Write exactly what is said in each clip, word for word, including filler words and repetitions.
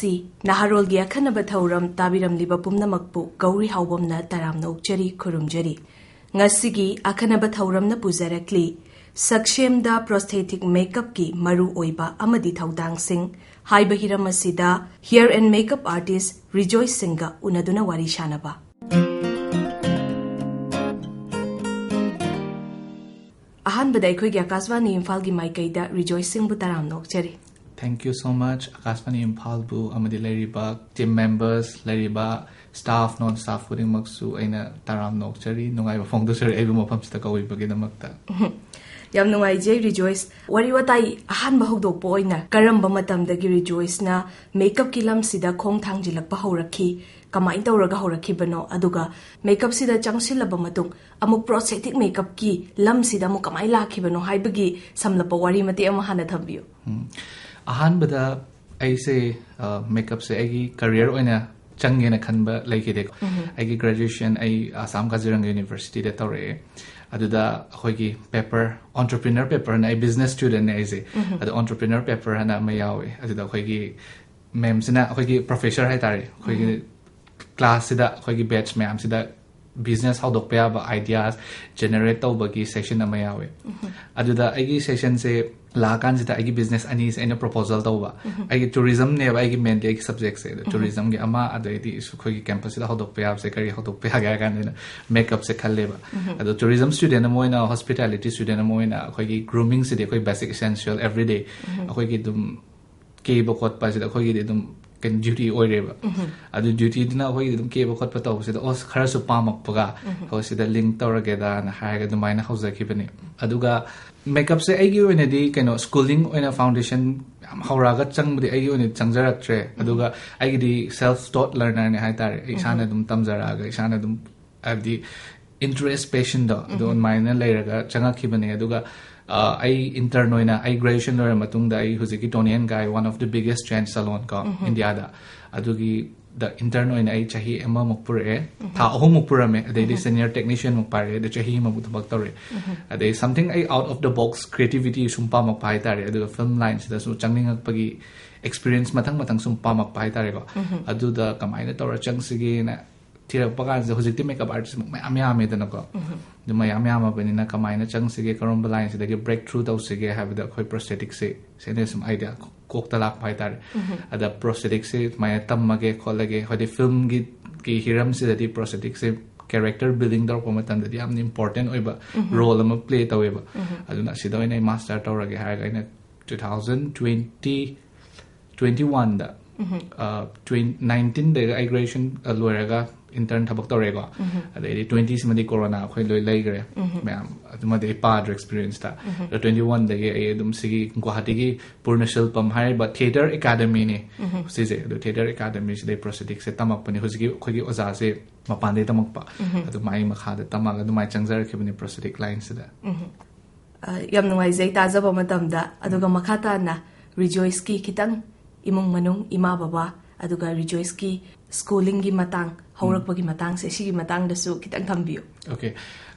ꯁꯤ ꯅꯍꯥꯔꯣꯜꯒꯤ ꯑꯈꯟꯅꯕ ꯊꯧꯔꯝ ꯇꯥꯕꯤꯔꯝꯂꯤꯕ ꯄꯨꯝꯅꯃꯛꯄꯨ ꯒꯧꯔꯤ ꯍꯥꯎꯕꯝꯅ ꯇꯔꯥꯝꯅ ꯑꯣꯛꯆꯔꯤ, ꯈꯨꯔꯨꯝꯖꯔꯤ꯫ ꯉꯁꯤꯒꯤ ꯑꯈꯟꯅꯕ ꯊꯧꯔꯝꯅ ꯄꯨꯖꯔꯛꯂꯤ ꯁꯛꯁꯦꯝꯗ prosthetic makeupꯀꯤ ꯃꯔꯨ ꯑꯣꯏꯕ ꯑꯃꯗꯤ ꯊꯧꯗꯥꯡꯁꯤꯡ ꯍꯥꯏꯕ ꯍꯤꯔꯝ ꯑꯁꯤꯗ hair and makeup artist ꯔꯤꯖꯣꯏꯁ ꯁꯤꯡꯒ ꯎꯅꯗꯨꯅ ꯋꯥꯔꯤ ꯁꯥꯅꯕ꯫ ꯑꯍꯥꯟꯕꯗ ꯑꯩꯈꯣꯏꯒꯤ ꯑꯀꯥꯁꯕꯥꯅꯤ ꯏꯝꯐꯥꯜꯒꯤ ꯃꯥꯏꯀꯩꯗ ꯔꯤꯖꯣꯏꯁ ꯁꯤꯡꯕꯨ ꯇꯔꯥꯝꯅ ꯑꯣꯛꯆꯔꯤ꯫ Thank you so much, ꯑꯀꯥꯁꯕꯥꯅꯤ ꯏꯝꯐꯥꯜꯕꯨ ꯑꯃꯗꯤ ꯂꯩꯔꯤꯕ team members, ꯂꯩꯔꯤꯕ staff, non staff ꯈꯨꯗꯤꯡꯃꯛꯁꯨ ꯑꯩꯅ ꯇꯔꯥꯝꯅ ꯑꯣꯛꯆꯔꯤ, ꯅꯨꯡꯉꯥꯏꯕ ꯐꯣꯡꯗꯣꯛꯆꯔꯤ ꯑꯩꯕꯨ ꯃꯐꯝꯁꯤꯗ ꯀꯧꯕꯤꯕꯒꯤꯗꯃꯛꯇ꯫ ꯌꯥꯝ ꯅꯨꯡꯉꯥꯏꯖꯩ ꯔꯤꯖꯣꯏꯁ꯫ ꯋꯥꯔꯤ ꯋꯥꯇꯥꯏ ꯑꯍꯥꯟꯕ ꯍꯧꯗꯣꯛꯄ ꯑꯣꯏꯅ ꯀꯔꯝꯕ ꯃꯇꯝꯗꯒꯤ ꯔꯤꯖꯣꯏꯁꯅ makeupꯀꯤ ꯂꯝꯁꯤꯗ ꯈꯣꯡ ꯊꯥꯡꯖꯤꯜꯂꯛꯄ ꯍꯧꯔꯛꯈꯤ, ꯀꯃꯥꯏꯅ ꯇꯧꯔꯒ ꯍꯧꯔꯛꯈꯤꯕꯅꯣ, ꯑꯗꯨꯒ makeupꯁꯤꯗ ꯆꯪꯁꯤꯜꯂꯕ ꯃꯇꯨꯡ ꯑꯃꯨꯛ prosthetic makeupꯀꯤ ꯂꯝꯁꯤꯗ ꯑꯃꯨꯛ ꯀꯃꯥꯏꯅ ꯂꯥꯛꯈꯤꯕꯅꯣ ꯍꯥꯏꯕꯒꯤ ꯁꯝꯂꯞꯄ ꯋꯥꯔꯤ ꯃꯇꯦꯛ ꯑꯃ ꯍꯥꯟꯅ ꯊꯝꯕꯤꯌꯨ꯫ ꯎꯝ꯫ ꯑꯍꯥꯟꯕꯗ ꯑꯩꯁꯦ, ꯑ, makeupꯁꯦ ꯑꯩꯒꯤ career ꯑꯣꯏꯅ ꯆꯪꯒꯦꯅ ꯈꯟꯕ ꯂꯩꯈꯤꯗꯦꯀꯣ꯫ ꯑꯩꯒꯤ graduation ꯑꯩ ꯑꯁꯥꯝ ꯀꯥꯖꯤꯔꯪꯒ Universityꯗ ꯇꯧꯔꯛꯑꯦ꯫ ꯑꯗꯨꯗ ꯑꯩꯈꯣꯏꯒꯤ paper, entrepreneur paperꯅ, ꯑꯩ business studentꯅꯦ ꯑꯩꯁꯦ꯫ ꯑꯗꯣ entrepreneur paper ꯍꯥꯏꯅ ꯑꯃ ꯌꯥꯎꯋꯦ꯫ ꯑꯗꯨꯗ ꯑꯩꯈꯣꯏꯒꯤ ma'amꯁꯤꯅ, ꯑꯩꯈꯣꯏꯒꯤ professor ꯍꯥꯏꯇꯥꯔꯦ, ꯑꯩꯈꯣꯏꯒꯤ classꯁꯤꯗ ꯑꯩꯈꯣꯏꯒꯤ batch ꯃꯌꯥꯝꯁꯤꯗ business ꯍꯧꯗꯣꯛꯄ ꯌꯥꯕ ideas generate ꯇꯧꯕꯒꯤ session ꯑꯃ ꯌꯥꯎꯋꯦ꯫ ꯑꯗꯨꯗ ꯑꯩꯒꯤ sessionꯁꯦ ꯂꯥꯛꯑꯀꯥꯟꯁꯤꯗ ꯑꯩꯒꯤ business ꯑꯅꯤꯁꯦ ꯑꯩꯅ proposal ꯇꯧꯕ꯫ ꯑꯩꯒꯤ tourismꯅꯦꯕ ꯑꯩꯒꯤ mainly ꯑꯩꯒꯤ subjectꯁꯦ꯫ ꯑꯗꯣ tourismꯒꯤ ꯑꯃ, ꯑꯗꯩꯗꯤ ꯑꯩꯈꯣꯏꯒꯤ campusꯁꯤꯗ ꯍꯧꯗꯣꯛꯄ ꯌꯥꯕꯁꯦ ꯀꯔꯤ ꯍꯧꯗꯣꯛꯄ ꯌꯥꯒꯦ ꯍꯥꯏ ꯀꯥꯟꯗ ꯑꯩꯅ makeupꯁꯦ ꯈꯜꯂꯦꯕ꯫ ꯑꯗꯣ tourism student ꯑꯃ ꯑꯣꯏꯅ, hospitality student ꯑꯃ ꯑꯣꯏꯅ ꯑꯩꯈꯣꯏꯒꯤ groomingꯁꯤꯗꯤ ꯑꯩꯈꯣꯏ basic essential everyday ꯑꯩꯈꯣꯏꯒꯤ ꯑꯗꯨꯝ ꯀꯦꯕ ꯈꯣꯠꯄ ꯑꯁꯤꯗ ꯑꯩꯈꯣꯏꯒꯤꯗꯤ ꯑꯗꯨꯝ ꯀꯩꯅꯣ duty ꯑꯣꯏꯔꯦꯕ꯫ ꯑꯗꯨ dutyꯗꯨꯅ ꯑꯩꯈꯣꯏꯒꯤꯗꯤ ꯑꯗꯨꯝ ꯀꯦꯕ ꯈꯣꯠꯄ ꯇꯧꯕꯁꯤꯗ ꯑꯣ ꯈꯔꯁꯨ ꯄꯥꯝꯃꯛꯄꯒ ꯑꯩꯈꯣꯏ ꯁꯤꯗ link ꯇꯧꯔꯒꯦꯗꯥꯅ ꯍꯥꯏꯔꯒ ꯑꯗꯨꯃꯥꯏꯅ ꯍꯧꯖꯈꯤꯕꯅꯤ꯫ ꯑꯗꯨꯒ makeupꯁꯦ ꯑꯩꯒꯤ ꯑꯣꯏꯅꯗꯤ ꯀꯩꯅꯣ schooling ꯑꯣꯏꯅ foundation ꯌꯥꯝ ꯍꯧꯔꯛꯑꯒ ꯆꯪꯕꯗꯤ ꯑꯩꯒꯤ ꯑꯣꯏꯅꯗꯤ ꯆꯪꯖꯔꯛꯇ꯭ꯔꯦ꯫ ꯑꯗꯨꯒ ꯑꯩꯒꯤꯗꯤ self taught learnerꯅꯦ ꯍꯥꯏꯇꯥꯔꯦ꯫ ꯑꯩ ꯏꯁꯥꯅ ꯑꯗꯨꯝ ꯇꯝꯖꯔꯛꯑꯒ ꯏꯁꯥꯅ ꯑꯗꯨꯝ ꯍꯥꯏꯕꯗꯤ interest passionꯗꯣ ꯑꯗꯨ ꯑꯗꯨꯃꯥꯏꯅ ꯂꯩꯔꯒ ꯆꯪꯉꯛꯈꯤꯕꯅꯦ꯫ ꯑꯗꯨꯒ ꯑ, ꯑꯩ intern ꯑꯣꯏꯅ, ꯑꯩ graduation ꯂꯣꯏꯔ ꯃꯇꯨꯡꯗ ꯑꯩ ꯍꯧꯖꯤꯛꯀꯤ Toni and Guy, one of the biggest trench salon ꯀꯣ Indiaꯗ, ꯑꯗꯨꯒꯤ ꯗ intern ꯑꯣꯏꯅ ꯑꯩ ꯆꯍꯤ ꯑꯃꯃꯨꯛ ꯄꯨꯔꯛꯑꯦ꯫ ꯊꯥ ꯑꯍꯨꯝꯃꯨꯛ ꯄꯨꯔꯝꯃꯦ꯫ ꯑꯗꯩꯗꯤ senior technicianꯃꯨꯛ ꯄꯥꯏꯔꯛꯑꯦ꯫ ꯑꯗꯩ ꯆꯍꯤ ꯑꯃꯃꯨꯛ ꯊꯕꯛ ꯇꯧꯔꯛꯑꯦ꯫ ꯑꯗꯩ something ꯑꯩ out of the box creativity ꯁꯨꯝ ꯄꯥꯝꯃꯛꯄ ꯍꯥꯏꯇꯥꯔꯦ꯫ ꯑꯗꯨꯒ film lineꯁꯤꯗꯁꯨ ꯆꯪꯅꯤꯡꯉꯛꯄꯒꯤ ꯑꯦꯛꯁꯄꯤꯔꯤꯌꯦꯟꯁ ꯃꯊꯪ ꯃꯊꯪ ꯁꯨꯝ ꯄꯥꯝꯃꯛꯄ ꯍꯥꯏꯇꯥꯔꯦꯀꯣ꯫ ꯑꯗꯨꯗ ꯀꯃꯥꯏꯅ ꯇꯧꯔ ꯆꯪꯁꯤꯒꯦꯅ ꯊꯤꯔꯛꯄ ꯀꯥꯟꯁꯤꯗ, ꯍꯧꯖꯤꯛꯇꯤ ꯃꯦꯀꯞ ꯑꯥꯔꯇꯤꯁ ꯃꯌꯥꯝ ꯌꯥꯝꯃꯦꯗꯅꯀꯣ꯫ ꯑꯗꯨ ꯃꯌꯥꯝ ꯌꯥꯝꯃꯕꯅꯤꯅ ꯀꯃꯥꯏꯅ ꯆꯪꯁꯤꯒꯦ, ꯀꯔꯝꯕ ꯂꯥꯏꯟꯁꯤꯗꯒꯤ ꯕ꯭ꯔꯦꯛ ꯊ꯭ꯔꯨ ꯇꯧꯁꯤꯒꯦ ꯍꯥꯏꯕꯗ, ꯑꯩꯈꯣꯏ ꯄ꯭ꯔꯣꯁꯊꯦꯇꯤꯛꯁꯦ ꯁꯤꯅ ꯁꯨꯝ ꯑꯥꯏꯗꯤꯌꯥ ꯀꯣꯛꯇ ꯂꯥꯛꯄ ꯍꯥꯏꯇꯥꯔꯦ꯫ ꯑꯗ ꯄ꯭ꯔꯣꯁꯊꯦꯇꯤꯛꯁꯦ ꯁꯨꯃꯥꯏꯅ ꯇꯝꯃꯒꯦ ꯈꯣꯠꯂꯒꯦ, ꯍꯥꯏꯗꯤ ꯐꯤꯂꯝꯒꯤ ꯒꯤ ꯍꯤꯔꯝꯁꯤꯗꯗꯤ ꯄ꯭ꯔꯣꯁꯊꯦꯇꯤꯛꯁꯦ ꯀꯦꯔꯦꯛꯇꯔ ꯕꯤꯜꯗꯤꯡ ꯇꯧꯔꯛꯄ ꯃꯇꯝꯗꯗꯤ ꯌꯥꯝꯅ ꯏꯝꯄꯣꯔꯇꯦꯟ ꯑꯣꯏꯕ ꯔꯣꯜ ꯑꯃ ꯄ꯭ꯂꯦ ꯇꯧꯋꯦꯕ꯫ ꯑꯗꯨꯅ ꯑꯁꯤꯗ ꯑꯣꯏꯅ ꯑꯩ ꯃꯥꯁꯇꯔ ꯇꯧꯔꯒꯦ ꯍꯥꯏꯔꯒ ꯑꯩꯅ two thousand twenty, twenty one ꯗ, ꯅꯥꯏꯟꯇꯤꯟꯗꯩꯗ ꯑꯩ ꯒ꯭ꯔꯦꯖꯨꯑꯦꯁꯟ ꯂꯣꯏꯔꯒ ꯏꯟꯇꯔꯟ ꯊꯕꯛ ꯇꯧꯔꯦꯀꯣ꯫ ꯑꯗꯩꯗꯤ ꯇ꯭ꯋꯦꯟꯇꯤꯁꯤꯃꯗꯤ ꯀꯣꯔꯣꯅꯥ ꯑꯩꯈꯣꯏ ꯂꯣꯏ ꯂꯩꯈ꯭ꯔꯦ ꯃꯌꯥꯝ, ꯑꯗꯨꯃꯗꯤ ꯑꯩ ꯄꯥꯗ꯭ꯔꯦ ꯑꯦꯛꯁꯄꯤꯔꯤꯌꯦꯟꯁꯇ꯫ ꯑꯗꯣ ꯇ꯭ꯋꯦꯟꯇꯤ ꯋꯥꯟꯗꯒꯤ ꯑꯩ ꯑꯗꯨꯝ ꯁꯤꯒꯤ ꯒꯨꯋꯥꯍꯥꯇꯤꯒꯤ ꯄꯨꯔꯅ ꯁꯤꯜꯄꯝ ꯍꯥꯏꯔꯤꯕ ꯊꯤꯌꯦꯇꯔ ꯑꯦꯀꯥꯗꯃꯤꯅꯤ ꯁꯤꯁꯦ꯫ ꯑꯗꯣ ꯊꯤꯌꯦꯇꯔ ꯑꯦꯀꯥꯗꯃꯤꯁꯤꯗꯩ ꯄ꯭ꯔꯣꯁꯊꯦꯇꯤꯛꯁꯦ ꯇꯝꯃꯛꯄꯅꯦ꯫ ꯍꯧꯖꯤꯛꯀꯤ ꯑꯩꯈꯣꯏꯒꯤ ꯑꯣꯖꯥꯁꯦ ꯃꯄꯥꯟꯗꯩ ꯇꯝꯃꯛꯄ꯫ ꯑꯗꯨꯃꯥꯏ ꯃꯈꯥꯗ ꯇꯝꯃꯒ ꯑꯗꯨꯃꯥꯏꯅ ꯆꯪꯖꯔꯛꯈꯤꯕꯅꯤ ꯄ꯭ꯔꯣꯁꯊꯦꯇꯤꯛ ꯂꯥꯏꯟꯁꯤꯗ꯫ ꯑ, ꯌꯥꯝ ꯅꯨꯡꯉꯥꯏꯖꯩ ꯇꯥꯖꯕ ꯃꯇꯝꯗ꯫ ꯑꯗꯨꯒ ꯃꯈꯥ ꯇꯥꯅ ꯔꯤꯖꯣꯏꯁꯀꯤ ꯈꯤꯇꯪ ꯏꯃꯨꯡ ꯃꯅꯨꯡ, ꯏꯃꯥ ꯕꯕꯥ, ꯑꯗꯨꯒ ꯔꯤꯖꯣꯏꯁꯀꯤ ꯁ꯭ꯀꯨꯂꯤꯡꯒꯤ ꯃꯇꯥꯡ, ꯍꯧꯔꯛꯄꯒꯤ ꯃꯇꯥꯡꯁꯦ, ꯁꯤꯒꯤ ꯃꯇꯥꯡꯗꯁꯨ ꯈꯤꯇꯪ ꯊꯝꯕꯤꯌꯨ꯫ ꯑꯣꯀꯦ,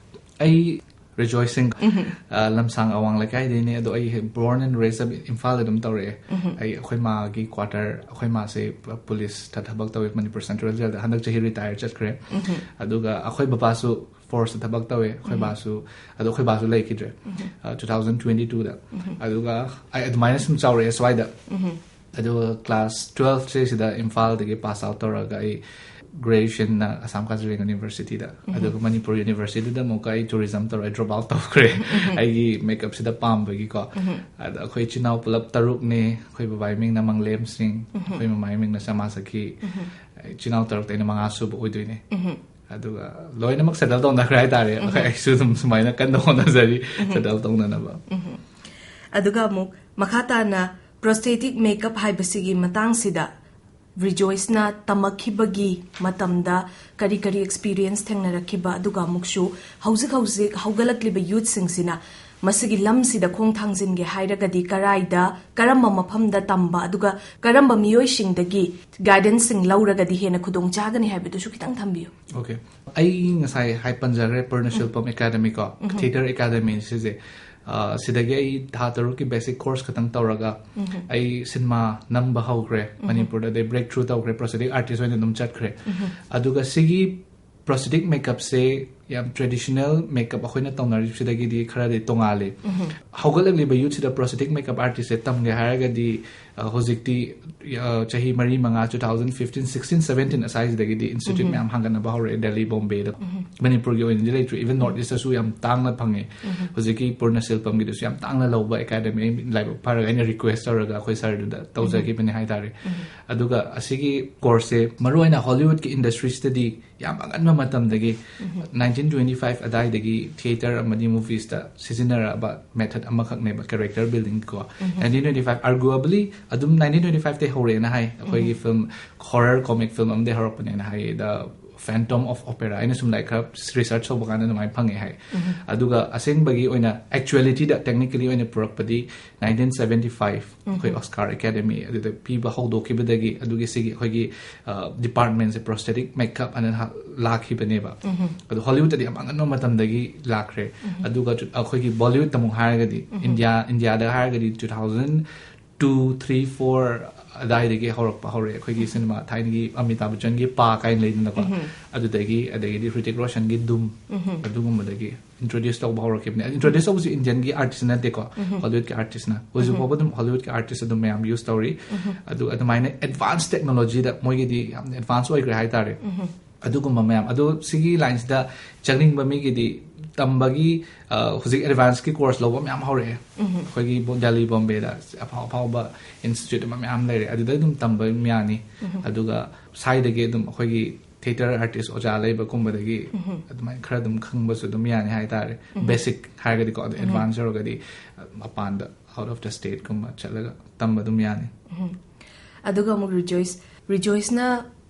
ꯑꯩ ꯔꯤꯖꯣꯏꯁ ꯁꯤꯡ, ꯑ, ꯂꯝꯁꯥꯡ ꯑꯋꯥꯡ ꯂꯩꯀꯥꯏꯗꯩꯅꯦ, ꯑꯗꯣ ꯑꯩ born and raised up ꯏꯝꯐꯥꯜꯗ ꯑꯗꯨꯝ ꯇꯧꯔꯛꯑꯦ꯫ ꯑꯩ, ꯑꯩꯈꯣꯏ ꯃꯥꯒꯤ ꯀ꯭ꯋꯥꯇꯔ, ꯑꯩꯈꯣꯏ ꯃꯥꯁꯦ ꯄꯨꯂꯤꯁꯇ ꯊꯕꯛ ꯇꯧꯋꯦ ꯃꯅꯤꯄꯨꯔ ꯁꯦꯟꯇ꯭ꯔꯦꯜ ꯖꯦꯜꯗ, ꯍꯟꯗꯛ ꯆꯍꯤ ꯔꯤꯇꯥꯌꯔ ꯆꯠꯈ꯭ꯔꯦ꯫ ꯑꯗꯨꯒ ꯑꯩꯈꯣꯏ ꯕꯕꯥꯁꯨ ꯐꯣꯔꯁꯇ ꯊꯕꯛ ꯇꯧꯋꯦ, ꯑꯩꯈꯣꯏ ꯕꯥꯁꯨ, ꯑꯗꯣ ꯑꯩꯈꯣꯏ ꯕꯥꯁꯨ ꯂꯩꯈꯤꯗ꯭ꯔꯦ, ꯑ, two thousand twenty two ꯗ꯫ ꯑꯗꯨꯒ ꯑꯩ ꯑꯗꯨꯃꯥꯏꯅ ꯁꯨꯝ ꯆꯥꯎꯔꯛꯑꯦ ꯁ꯭ꯋꯥꯏꯗ꯫ ꯑꯗꯨꯒ ꯀ꯭ꯂꯥꯁ ꯇꯨꯋꯦꯜꯐꯁꯦ ꯁꯤꯗ ꯏꯝꯐꯥꯜꯗꯒꯤ ꯄꯥꯁ ꯑꯥꯎꯠ ꯇꯧꯔꯒ ꯑꯩ ꯒ꯭ꯔꯦꯖꯨꯑꯦꯁꯟꯅ ꯑꯁꯥꯝ ꯀꯥꯖꯤꯔꯦꯡꯒ ꯌꯨꯅꯤꯚꯔꯁꯤꯇꯤꯗ, ꯑꯗꯨꯒ ꯃꯅꯤꯄꯨꯔ ꯌꯨꯅꯤꯚꯔꯁꯤꯇꯤꯗ ꯑꯃꯨꯛꯀ ꯑꯩ ꯇꯨꯔꯤꯖꯝ ꯇꯧꯔꯒ ꯗ꯭ꯔꯣꯞ ꯑꯥꯎꯠ ꯇꯧꯈ꯭ꯔꯦ꯫ ꯑꯩꯒꯤ ꯃꯦꯀꯞꯁꯤꯗ ꯄꯥꯝꯕꯒꯤꯀꯣ꯫ ꯑꯗ ꯑꯩꯈꯣꯏ ꯏꯆꯤꯟ ꯏꯅꯥꯎ ꯄꯨꯂꯞ ꯇꯔꯨꯛꯅꯦ꯫ ꯑꯩꯈꯣꯏ ꯕꯕꯥꯒꯤ ꯃꯤꯡꯅ ꯃꯪꯂꯦꯝ ꯁꯤꯡ, ꯑꯩꯈꯣꯏ ꯃꯃꯥꯒꯤ ꯃꯤꯡꯅ ꯁꯃꯥ ꯁꯈꯤ꯫ ꯏꯆꯤꯟ ꯏꯅꯥꯎ ꯇꯔꯨꯛꯇ ꯑꯩꯅ ꯃꯉꯥ ꯁꯨꯕ ꯑꯣꯏꯗꯣꯏꯅꯦ꯫ ꯑꯗꯨꯒ ꯂꯣꯏꯅꯃꯛ ꯁꯦꯇꯜ ꯇꯧꯅꯈ꯭ꯔꯦ ꯍꯥꯏꯇꯥꯔꯦ꯫ ꯑꯩꯁꯨ ꯑꯗꯨꯝ ꯁꯨꯃꯥꯏꯅ ꯀꯟꯅ ꯍꯣꯠꯅꯖꯔꯤ ꯁꯦꯇꯜ ꯇꯧꯅꯅꯕ꯫ ꯑꯗꯨꯒ ꯑꯃꯨꯛ ꯃꯈꯥ ꯇꯥꯅ ꯄ꯭ꯔꯣꯁꯊꯦꯇꯤꯛ ꯃꯦꯀꯞ ꯍꯥꯏꯕꯁꯤꯒꯤ ꯃꯇꯥꯡꯁꯤꯗ ꯔꯤꯖꯣꯏꯁꯅ ꯇꯝꯃꯛꯈꯤꯕꯒꯤ ꯃꯇꯝꯗ ꯀꯔꯤ ꯀꯔꯤ ꯑꯦꯛꯁꯄꯤꯔꯤꯌꯦꯟꯁ ꯊꯦꯡꯅꯔꯛꯈꯤꯕ, ꯑꯗꯨꯒ ꯑꯃꯨꯛꯁꯨ ꯍꯧꯖꯤꯛ ꯍꯧꯖꯤꯛ ꯍꯧꯒꯠꯂꯛꯂꯤꯕ ꯌꯨꯠꯁꯤꯡꯁꯤꯅ ꯃꯁꯤꯒꯤ ꯂꯝꯁꯤꯗ ꯈꯣꯡ ꯊꯥꯡꯖꯤꯟꯒꯦ ꯍꯥꯏꯔꯒꯗꯤ ꯀꯔꯥꯏꯗ, ꯀꯔꯝꯕ ꯃꯐꯝꯗ ꯇꯝꯕ, ꯑꯗꯨꯒ ꯀꯔꯝꯕ ꯃꯤꯑꯣꯏꯁꯤꯡꯗꯒꯤ ꯒꯥꯏꯗꯦꯟꯁꯁꯤꯡ ꯂꯧꯔꯒꯗꯤ ꯍꯦꯟꯅ ꯈꯨꯗꯣꯡ ꯆꯥꯒꯅꯤ ꯍꯥꯏꯕꯗꯨꯁꯨ ꯈꯤꯇꯪ ꯊꯝꯕꯤꯌꯨ꯫ ꯑꯣꯀꯦ, ꯑꯩ ꯉꯁꯥꯏ ꯍꯥꯏ ꯄꯟꯖꯈ꯭ꯔꯦ, ꯄꯨꯔꯅ ꯁꯤꯜꯄꯝ ꯑꯦꯀꯥꯗꯃꯤ ꯀꯣ, ꯊꯤꯌꯦꯇꯔ ꯑꯦꯀꯥꯗꯃꯤ ꯁꯤꯁꯦ꯫ ꯑ, ꯁꯤꯗꯒꯤ ꯑꯩ ꯊꯥ ꯇꯔꯨꯛꯀꯤ basic course ꯈꯛꯇꯪ ꯇꯧꯔꯒ ꯑꯩ ꯁꯤꯅꯦꯃꯥ ꯅꯝꯕ ꯍꯧꯈ꯭ꯔꯦ ꯃꯅꯤꯄꯨꯔꯗ, ꯑꯗꯩ breakthrough ꯇꯧꯈ꯭ꯔꯦ, prosthetic artist ꯑꯣꯏꯅ ꯑꯗꯨꯝ ꯆꯠꯈ꯭ꯔꯦ꯫ ꯑꯗꯨꯒ ꯁꯤꯒꯤ prosthetic makeupꯁꯦ ꯌꯥꯝ traditional makeup ꯑꯩꯈꯣꯏꯅ ꯇꯧꯅꯔꯤꯕꯁꯤꯗꯒꯤꯗꯤ ꯈꯔꯗꯤ ꯇꯣꯉꯥꯜꯂꯤ꯫ ꯍꯧꯒꯠꯂꯛꯂꯤꯕ youthꯁꯤꯗ prosthetic makeup artistꯁꯦ ꯇꯝꯒꯦ ꯍꯥꯏꯔꯒꯗꯤ, ꯑ, ꯍꯧꯖꯤꯛꯇꯤ, ꯑ, ꯆꯍꯤ ꯃꯔꯤ ꯃꯉꯥ, two thousand fifteen, sixteen, seventeen ꯑꯁ꯭ꯋꯥꯏꯁꯤꯗꯒꯤꯗꯤ institute ꯃꯌꯥꯝ ꯍꯥꯡꯒꯠꯅꯕ ꯍꯧꯔꯛꯑꯦ ꯗꯦꯜꯂꯤ, ꯕꯣꯝꯕꯦꯗ꯫ ꯃꯅꯤꯄꯨꯔꯒꯤ ꯑꯣꯏꯅꯗꯤ ꯂꯩꯇ꯭ꯔꯤ, even North Eastꯇꯁꯨ ꯌꯥꯝ ꯇꯥꯡꯅ ꯐꯪꯉꯦ꯫ ꯍꯧꯖꯤꯛꯀꯤ ꯄꯨꯔꯅ ꯁꯤꯜꯄꯝꯒꯤꯗꯨꯁꯨ ꯌꯥꯝ ꯇꯥꯡꯅ ꯂꯧꯕ academy, ꯑꯩ ꯂꯥꯏꯕꯛ ꯐꯔꯒ ꯑꯩꯅ request ꯇꯧꯔꯒ ꯑꯩꯈꯣꯏ sirꯗꯨꯗ ꯇꯧꯖꯈꯤꯕꯅꯦ ꯍꯥꯏꯇꯥꯔꯦ꯫ ꯑꯗꯨꯒ ꯑꯁꯤꯒꯤ courseꯁꯦ ꯃꯔꯨꯑꯣꯏꯅ Hollywoodꯀꯤ industryꯁꯤꯗꯗꯤ ꯌꯥꯝ ꯑꯉꯟꯕ ꯃꯇꯝꯗꯒꯤ, nineteen twenty five ꯑꯗꯥꯏꯗꯒꯤ theatre ꯑꯃꯗꯤ moviesꯇ ꯁꯤꯖꯤꯟꯅꯔꯛꯑꯕ method ꯑꯃꯈꯛꯅꯦꯕ character building ꯀꯣ꯫ Nineteen twenty five, arguably ꯑꯗꯨꯝ nineteen twenty fiveꯇꯩ ꯍꯧꯔꯛꯑꯦꯅ ꯍꯥꯏ꯫ ꯑꯩꯈꯣꯏꯒꯤ film, horror comic film ꯑꯃꯗꯩ ꯍꯧꯔꯛꯄꯅꯦꯅ high, The Phantom of Opera꯫ ꯑꯩꯅ ꯁꯨꯝ ꯂꯥꯏꯔꯤꯛ ꯈꯔ research ꯇꯧꯕ ꯀꯥꯟꯗ ꯑꯗꯨꯃꯥꯏꯅ ꯐꯪꯉꯦ ꯍꯥꯏ꯫ ꯑꯗꯨꯒ ꯑꯁꯦꯡꯕꯒꯤ ꯑꯣꯏꯅ actualityꯗ, technically ꯑꯣꯏꯅ ꯄꯨꯔꯛꯄꯗꯤ nineteen seventy five ꯑꯩꯈꯣꯏ Oscar Academy ꯑꯗꯨꯗ ꯄꯤꯕ ꯍꯧꯗꯣꯛꯈꯤꯕꯗꯒꯤ ꯑꯗꯨꯒꯤ ꯁꯤꯒꯤ ꯑꯩꯈꯣꯏꯒꯤ, ꯑ, departmentꯁꯦ prosthetic makeup ꯑꯅ ꯍꯥ-, ꯂꯥꯛꯈꯤꯕꯅꯦꯕ꯫ ꯑꯗꯣ Hollywoodꯇꯗꯤ ꯌꯥꯝ ꯑꯉꯟꯕ ꯃꯇꯝꯗꯒꯤ ꯂꯥꯛꯈ꯭ꯔꯦ꯫ ꯑꯗꯨꯒ ꯆꯨ-, ꯑꯩꯈꯣꯏꯒꯤ Bollywoodꯇ ꯑꯃꯨꯛ ꯍꯥꯏꯔꯒꯗꯤ, India, Indiaꯗ ꯍꯥꯏꯔꯒꯗꯤ two thousand two, three, four ꯑꯗꯥꯏꯗꯒꯤ ꯍꯧꯔꯛꯄ ꯍꯧꯔꯛꯑꯦ꯫ ꯑꯩꯈꯣꯏꯒꯤ ꯁꯤꯅꯦꯃꯥ ꯊꯥꯏꯅꯒꯤ ꯑꯃꯤꯇꯥꯕ ꯕꯆꯟꯒꯤ ꯄꯥ ꯀꯥꯏꯅ ꯂꯩꯗꯅꯀꯣ, ꯑꯗꯨꯗꯒꯤ, ꯑꯗꯒꯤꯗꯤ ꯍ꯭ꯔꯤꯇꯤꯛ ꯔꯣꯁꯟꯒꯤ ꯙꯨꯝ, ꯑꯗꯨꯒꯨꯝꯕꯗꯒꯤ introduce ꯇꯧꯕ ꯍꯧꯔꯛꯈꯤꯕꯅꯦ꯫ Introduce ꯇꯧꯕꯁꯤ Indianꯒꯤ artist ꯅꯠꯇꯦꯀꯣ, Hollywoodꯀꯤ artistꯅ꯫ ꯍꯧꯖꯤꯛ ꯐꯥꯎꯕ ꯑꯗꯨꯝ Hollywoodꯀꯤ artist ꯑꯗꯨꯝ ꯃꯌꯥꯝ use ꯇꯧꯔꯤ꯫ ꯑꯗꯨ ꯑꯗꯨꯃꯥꯏꯅ advance technologyꯗ ꯃꯣꯏꯒꯤꯗꯤ ꯌꯥꯝꯅ advance ꯑꯣꯏꯈ꯭ꯔꯦ ꯍꯥꯏꯇꯥꯔꯦ꯫ ꯑꯗꯨꯒꯨꯝꯕ ꯃꯌꯥꯝ꯫ ꯑꯗꯣ ꯁꯤꯒꯤ lineꯁꯤꯗ ꯆꯪꯅꯤꯡꯕ ꯃꯤꯒꯤꯗꯤ ꯇꯝꯕꯒꯤ, ꯑ, ꯍꯧꯖꯤꯛ advanceꯀꯤ course ꯂꯧꯕ ꯃꯌꯥꯝ ꯍꯧꯔꯛꯑꯦ꯫ ꯑꯩꯈꯣꯏꯒꯤ ꯕꯣ-, ꯗꯦꯜꯂꯤ, ꯕꯣꯝꯕꯦꯗ ꯑꯐꯥꯎ ꯑꯐꯥꯎꯕ institute ꯑꯃ ꯃꯌꯥꯝ ꯂꯩꯔꯦ, ꯑꯗꯨꯗ ꯑꯗꯨꯝ ꯇꯝꯕ ꯑꯗꯨꯝ ꯌꯥꯅꯤ꯫ ꯑꯗꯨꯒ ꯁ꯭ꯋꯥꯏꯗꯒꯤ ꯑꯗꯨꯝ ꯑꯩꯈꯣꯏꯒꯤ theatre artist ꯑꯣꯖꯥ ꯂꯩꯕꯒꯨꯝꯕꯗꯒꯤ ꯑꯗꯨꯃꯥꯏꯅ ꯈꯔ ꯑꯗꯨꯝ ꯈꯪꯕꯁꯨ ꯑꯗꯨꯝ ꯌꯥꯅꯤ ꯍꯥꯏꯇꯥꯔꯦ꯫ Basic ꯍꯥꯏꯔꯒꯗꯤꯀꯣ, ꯑꯗꯣ advance ꯌꯧꯔꯒꯗꯤ, ꯑ, ꯃꯄꯥꯟꯗ, out of the stateꯀꯨꯝꯕ ꯆꯠꯂꯒ ꯇꯝꯕ ꯑꯗꯨꯝ ꯌꯥꯅꯤ꯫ ꯑꯗꯨꯒ ꯑꯃꯨꯛ ꯔꯤꯖꯣꯏꯁ, ꯔꯤꯖꯣꯏꯁꯅ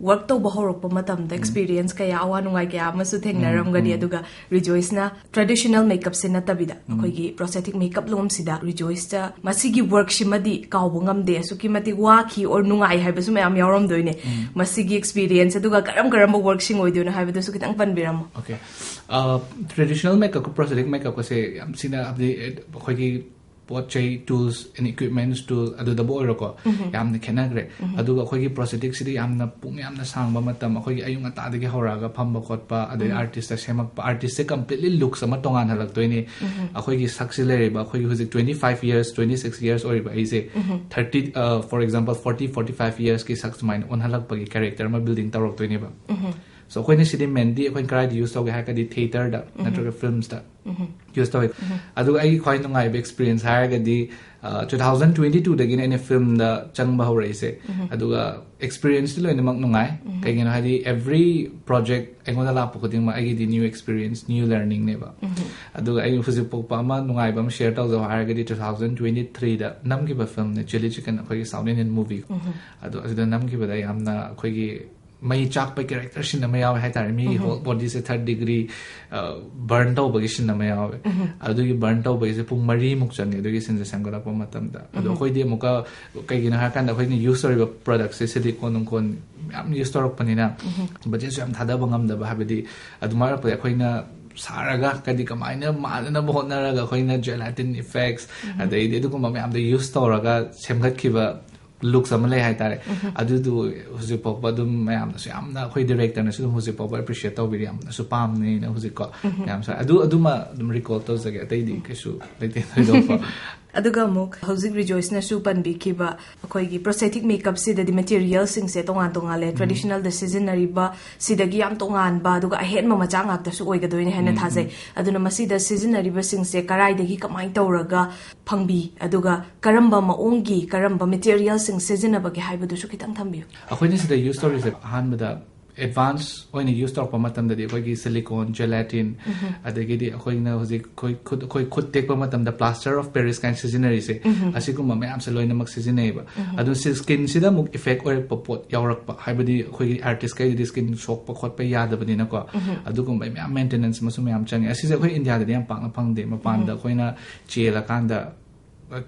ꯋꯥꯔꯛ ꯇꯧꯕ ꯍꯧꯔꯛꯄ ꯃꯇꯝꯗ ꯑꯦꯛꯁꯄꯤꯔꯤꯌꯦꯟꯁ ꯀꯌꯥ, ꯑꯋꯥ ꯅꯨꯡꯉꯥꯏ ꯀꯌꯥ ꯑꯃꯁꯨ ꯊꯦꯡꯅꯔꯝꯒꯅꯤ꯫ ꯑꯗꯨꯒ ꯔꯤꯖꯣꯏꯁꯅ ꯇ꯭ꯔꯦꯗꯤꯁꯅꯦꯜ ꯃꯦꯀꯞꯁꯦ ꯅꯠꯇꯕꯤꯗ ꯑꯩꯈꯣꯏꯒꯤ ꯄ꯭ꯔꯣꯁꯊꯦꯇꯤꯛ ꯃꯦꯀꯞ ꯂꯣꯝꯁꯤꯗ ꯔꯤꯖꯣꯏꯁꯇ ꯃꯁꯤꯒꯤ ꯋꯥꯔꯛꯁꯤꯃꯗꯤ ꯀꯥꯎꯕ ꯉꯝꯗꯦ, ꯑꯁꯨꯛꯀꯤ ꯃꯇꯤꯛ ꯋꯥꯈꯤ ꯑꯣꯔ ꯅꯨꯡꯉꯥꯏ ꯍꯥꯏꯕꯁꯨ ꯃꯌꯥꯝ ꯌꯥꯎꯔꯝꯗꯣꯏꯅꯦ꯫ ꯃꯁꯤꯒꯤ ꯑꯦꯛꯁꯄꯤꯔꯤꯌꯦꯟꯁ ꯑꯗꯨꯒ ꯀꯔꯝ ꯀꯔꯝꯕ ꯋꯥꯔꯛꯁꯤꯡ ꯑꯣꯏꯗꯣꯏꯅꯣ ꯍꯥꯏꯕꯗꯨꯁꯨ ꯈꯤꯇꯪ ꯄꯟꯕꯤꯔꯝꯃꯣ꯫ ꯑꯣꯀꯦ꯫ ꯇ꯭ꯔꯦꯗꯤꯁꯅꯦꯜ ꯃꯦꯀꯞꯀ ꯄ꯭ꯔꯣꯁꯊꯦꯇꯤꯛ ꯃꯦꯀꯞꯀꯁꯦ ꯌꯥꯝ ꯁꯤꯅ, ꯍꯥꯏꯕꯗꯤ ꯑꯩꯈꯣꯏꯒꯤ ꯄꯣꯠ ꯆꯩ, tools and equipments tool ꯑꯗꯨꯗꯕꯨ ꯑꯣꯏꯔꯣꯀꯣ, ꯌꯥꯝꯅ ꯈꯦꯠꯅꯈ꯭ꯔꯦ꯫ ꯑꯗꯨꯒ ꯑꯩꯈꯣꯏꯒꯤ ꯄ꯭ꯔꯣꯁꯊꯦꯇꯤꯛꯁꯤꯗꯤ ꯌꯥꯝꯅ ꯄꯨꯡ ꯌꯥꯝꯅ ꯁꯥꯡꯕ ꯃꯇꯝ, ꯑꯩꯈꯣꯏꯒꯤ ꯑꯌꯨꯛ ꯉꯟꯇꯥꯗꯒꯤ ꯍꯧꯔꯛꯑꯒ ꯐꯝꯕ ꯈꯣꯠꯄ, ꯑꯗꯩ ꯑꯥꯔꯇꯤꯁꯇ ꯁꯦꯝꯃꯛꯄ, ꯑꯥꯔꯇꯤꯁꯁꯦ ꯀꯝꯄ꯭ꯂꯤꯠꯂꯤ ꯂꯨꯛꯁ ꯑꯃ ꯇꯣꯉꯥꯟꯍꯜꯂꯛꯇꯣꯏꯅꯤ꯫ ꯑꯩꯈꯣꯏꯒꯤ ꯁꯛꯁꯤ ꯂꯩꯔꯤꯕ, ꯑꯩꯈꯣꯏꯒꯤ ꯍꯧꯖꯤꯛ twenty five years, twenty six years ꯑꯣꯏꯔꯤꯕ ꯑꯩꯁꯦ, thirty, for example, forty forty five yearsꯀꯤ ꯁꯛ ꯁꯨꯃꯥꯏꯅ ꯑꯣꯟꯍꯜꯂꯛꯄꯒꯤ ꯀꯦꯔꯦꯛꯇꯔ ꯑꯃ ꯕꯤꯜꯗꯤꯡ ꯇꯧꯔꯛꯇꯣꯏꯅꯦꯕ꯫ So ꯑꯩꯈꯣꯏꯅ ꯁꯤꯗꯤ ꯃꯦꯟꯗꯤ ꯑꯩꯈꯣꯏꯅ ꯀꯗꯥꯏꯗ ꯌꯨꯁ ꯇꯧꯒꯦ ꯍꯥꯏꯔꯒꯗꯤ ꯊꯤꯌꯦꯇꯔꯗ ꯅꯠꯇ꯭ꯔꯒ ꯐꯤꯜꯝꯁꯇ ꯌꯨꯁ ꯇꯧꯋꯤ꯫ ꯑꯗꯨꯒ ꯑꯩꯒꯤ ꯈ꯭ꯋꯥꯏ ꯅꯨꯡꯉꯥꯏꯕ ꯑꯦꯛꯁꯄꯤꯔꯤꯌꯦꯟꯁ ꯍꯥꯏꯔꯒꯗꯤ, two thousand twenty twoꯗꯒꯤꯅꯦ ꯑꯩꯅ ꯐꯤꯜꯝꯗ ꯆꯪꯕ ꯍꯧꯔꯛꯏꯁꯦ꯫ ꯑꯗꯨꯒ ꯑꯦꯛꯁꯄꯤꯔꯤꯌꯦꯟꯁꯇꯤ ꯂꯣꯏꯅꯃꯛ ꯅꯨꯡꯉꯥꯏ꯫ ꯀꯩꯒꯤꯅꯣ ꯍꯥꯏꯗꯤ every project ꯑꯩꯉꯣꯟꯗ ꯂꯥꯛꯄ ꯈꯨꯗꯤꯡꯃꯛ ꯑꯩꯒꯤꯗꯤ new experience, new learningꯅꯦꯕ꯫ ꯑꯗꯨꯒ ꯑꯩ ꯍꯧꯖꯤꯛ ꯄꯣꯛꯄ ꯑꯃ ꯅꯨꯡꯉꯥꯏꯕ ꯑꯃ ꯁꯤꯌꯔ ꯇꯧꯖꯧ ꯍꯥꯏꯔꯒꯗꯤ, two thousand twenty threeꯗ ꯅꯝꯈꯤꯕ ꯐꯤꯜꯝꯅꯦ Chilli Chicken, ꯑꯩꯈꯣꯏꯒꯤ South Indian movie꯫ ꯑꯗꯣ ꯑꯗꯨꯗ ꯅꯝꯈꯤꯕꯗ ꯌꯥꯝꯅ ꯑꯩꯈꯣꯏꯒꯤ ꯃꯩ ꯆꯥꯛꯄ ꯀꯦꯔꯦꯛꯇꯔ ꯁꯤꯟ ꯑꯃ ꯌꯥꯎꯋꯦ ꯍꯥꯏꯇꯥꯔꯦ꯫ ꯃꯤꯒꯤ whole bodyꯁꯦ third degree ꯕꯔꯟ ꯇꯧꯕꯒꯤ ꯁꯤꯟ ꯑꯃ ꯌꯥꯎꯋꯦ꯫ ꯑꯗꯨꯒꯤ ꯕꯔꯟ ꯇꯧꯕꯒꯤꯁꯦ ꯄꯨꯡ ꯃꯔꯤꯃꯨꯛ ꯆꯪꯉꯦ ꯑꯗꯨꯒꯤ ꯁꯤꯟꯁꯦ ꯁꯦꯝꯒꯠꯂꯛꯄ ꯃꯇꯝꯗ꯫ ꯑꯗꯣ ꯑꯩꯈꯣꯏꯗꯤ ꯑꯃꯨꯛꯀ ꯀꯩꯒꯤꯅꯣ ꯍꯥꯏꯔꯀꯥꯟꯗ ꯑꯩꯈꯣꯏꯅ ꯌꯨꯁ ꯇꯧꯔꯤꯕ ꯄ꯭ꯔꯗꯛꯁꯦ ꯁꯤꯂꯤꯀꯣꯟ ꯅꯨꯡꯀꯣꯟ ꯃꯌꯥꯝ ꯌꯨꯁ ꯇꯧꯔꯛꯄꯅꯤꯅ ꯕꯖꯦꯠꯁꯨ ꯌꯥꯝ ꯊꯥꯗꯕ ꯉꯝꯗꯕ, ꯍꯥꯏꯕꯗꯤ ꯑꯗꯨꯃꯥꯏꯅ ꯑꯣꯏꯔꯛꯄꯗ ꯑꯩꯈꯣꯏꯅ ꯁꯥꯔꯒ ꯍꯥꯏꯗꯤ ꯀꯃꯥꯏꯅ ꯃꯥꯟꯅꯅꯕ ꯍꯣꯠꯅꯔꯒ ꯑꯩꯈꯣꯏꯅ gelatin effects ꯑꯗꯩꯗꯤ ꯑꯗꯨꯒꯨꯝꯕ ꯃꯌꯥꯝꯗꯣ ꯌꯨꯁ ꯇꯧꯔꯒ ꯁꯦꯝꯒꯠꯈꯤꯕ ꯂꯨꯛꯁ ꯑꯃ ꯂꯩ ꯍꯥꯏꯇꯥꯔꯦ꯫ ꯑꯗꯨꯗꯨ ꯍꯧꯖꯤꯛ ꯐꯥꯎꯕ ꯑꯗꯨꯝ ꯃꯌꯥꯝꯅꯁꯨ ꯌꯥꯝꯅ, ꯑꯩꯈꯣꯏ ꯗꯤꯔꯦꯛꯇꯔꯅꯁꯨ ꯑꯗꯨꯝ ꯍꯧꯖꯤꯛ ꯐꯥꯎꯕ ꯑꯦꯄ꯭ꯔꯤꯁꯤꯌꯦꯠ ꯇꯧꯕꯤꯔꯤ, ꯌꯥꯝꯅꯁꯨ ꯄꯥꯝꯅꯩꯅ ꯍꯧꯖꯤꯛꯀꯣ꯫ ꯃꯌꯥꯝꯁꯨ ꯑꯗꯨ, ꯑꯗꯨꯃ ꯑꯗꯨꯝ ꯔꯤꯀꯣꯜ ꯇꯧꯖꯒꯦ, ꯑꯇꯩꯗꯤ ꯀꯩꯁꯨ ꯂꯩꯇꯦ ꯊꯣꯏꯗꯣꯛꯄ꯫ ꯑꯗꯨꯒ ꯑꯃꯨꯛ ꯍꯧꯖꯤꯛ ꯔꯤꯖꯣꯏꯁꯅꯁꯨ ꯄꯟꯕꯤꯈꯤꯕ ꯑꯩꯈꯣꯏꯒꯤ ꯄ꯭ꯔꯣꯁꯊꯦꯇꯤꯛ ꯃꯦꯀꯞꯁꯤꯗꯗꯤ ꯃꯦꯇꯤꯔꯤꯌꯦꯜꯁꯤꯡꯁꯦ ꯇꯣꯉꯥꯟ ꯇꯣꯉꯥꯜꯂꯦ꯫ ꯇ꯭ꯔꯦꯗꯤꯁꯅꯦꯜꯗ ꯁꯤꯖꯤꯟꯅꯔꯤꯕ ꯁꯤꯗꯒꯤ ꯌꯥꯝ ꯇꯣꯉꯥꯟꯕ, ꯑꯗꯨꯒ ꯑꯍꯦꯟꯕ ꯃꯆꯥꯛ ꯉꯥꯛꯇꯁꯨ ꯑꯣꯏꯒꯗꯣꯏꯅꯦ ꯍꯥꯏꯅ ꯊꯥꯖꯩ꯫ ꯑꯗꯨꯅ ꯃꯁꯤꯗ ꯁꯤꯖꯤꯟꯅꯔꯤꯕꯁꯤꯡꯁꯦ ꯀꯔꯥꯏꯗꯒꯤ ꯀꯃꯥꯏꯅ ꯇꯧꯔꯒ ꯐꯪꯕꯤ, ꯑꯗꯨꯒ ꯀꯔꯝꯕ ꯃꯑꯣꯡꯒꯤ, ꯀꯔꯝꯕ ꯃꯦꯇꯤꯔꯤꯌꯦꯜꯁꯤꯡ ꯁꯤꯖꯤꯟꯅꯕꯒꯦ ꯍꯥꯏꯕꯗꯨꯁꯨ ꯈꯤꯇꯪ ꯊꯝꯕꯤꯌꯨ꯫ ꯑꯩꯈꯣꯏꯅ ꯁꯤꯗ ꯌꯨꯁ ꯇꯧꯔꯤꯁꯦ ꯑꯍꯥꯟꯕꯗ ꯑꯦꯗꯚꯥꯟꯁ ꯑꯣꯏꯅ ꯌꯨꯁ ꯇꯧꯔꯛꯄ ꯃꯇꯝꯗꯗꯤ ꯑꯩꯈꯣꯏꯒꯤ ꯁꯤꯂꯤꯀꯣꯟ, ꯖꯦꯂꯥꯇꯤꯟ, ꯑꯗꯒꯤꯗꯤ ꯑꯩꯈꯣꯏꯅ ꯍꯧꯖꯤꯛ ꯑꯩꯈꯣꯏ ꯈꯨꯠ ꯑꯩꯈꯣꯏ ꯈꯨꯠ ꯇꯦꯛꯄ ꯃꯇꯝꯗ ꯄ꯭ꯂꯥꯁꯇꯔ ꯑꯣꯐ ꯄꯦꯔꯤꯁ ꯀꯥꯏꯅ ꯁꯤꯖꯤꯟꯅꯔꯤꯁꯦ, ꯑꯁꯤꯒꯨꯝꯕ ꯃꯌꯥꯝꯁꯦ ꯂꯣꯏꯅꯃꯛ ꯁꯤꯖꯤꯟꯅꯩꯌꯦꯕ꯫ ꯑꯗꯨ ꯁꯤ ꯁ꯭ꯀꯤꯟꯁꯤꯗ ꯑꯃꯨꯛ ꯏꯐꯦꯛ ꯑꯣꯏꯔꯛꯄ ꯄꯣꯠ ꯌꯥꯎꯔꯛꯄ, ꯍꯥꯏꯕꯗꯤ ꯑꯩꯈꯣꯏꯒꯤ ꯑꯥꯔꯇꯤꯁꯀꯩꯗꯤ ꯁ꯭ꯀꯤꯟ ꯁꯣꯛꯄ ꯈꯣꯠꯄ ꯌꯥꯗꯕꯅꯤꯅꯀꯣ, ꯑꯗꯨꯒꯨꯝꯕ ꯃꯌꯥꯝ ꯃꯦꯟꯇꯦꯅꯦꯟꯁ ꯑꯃꯁꯨ ꯃꯌꯥꯝ ꯆꯪꯉꯦ꯫ ꯑꯁꯤꯁꯦ ꯑꯩꯈꯣꯏ ꯏꯟꯗꯤꯌꯥꯗꯗꯤ ꯌꯥꯝ ꯄꯥꯛꯅ ꯐꯪꯗꯦ꯫ ꯃꯄꯥꯟꯗ ꯑꯩꯈꯣꯏꯅ ꯆꯦꯜꯂꯀꯥꯟꯗ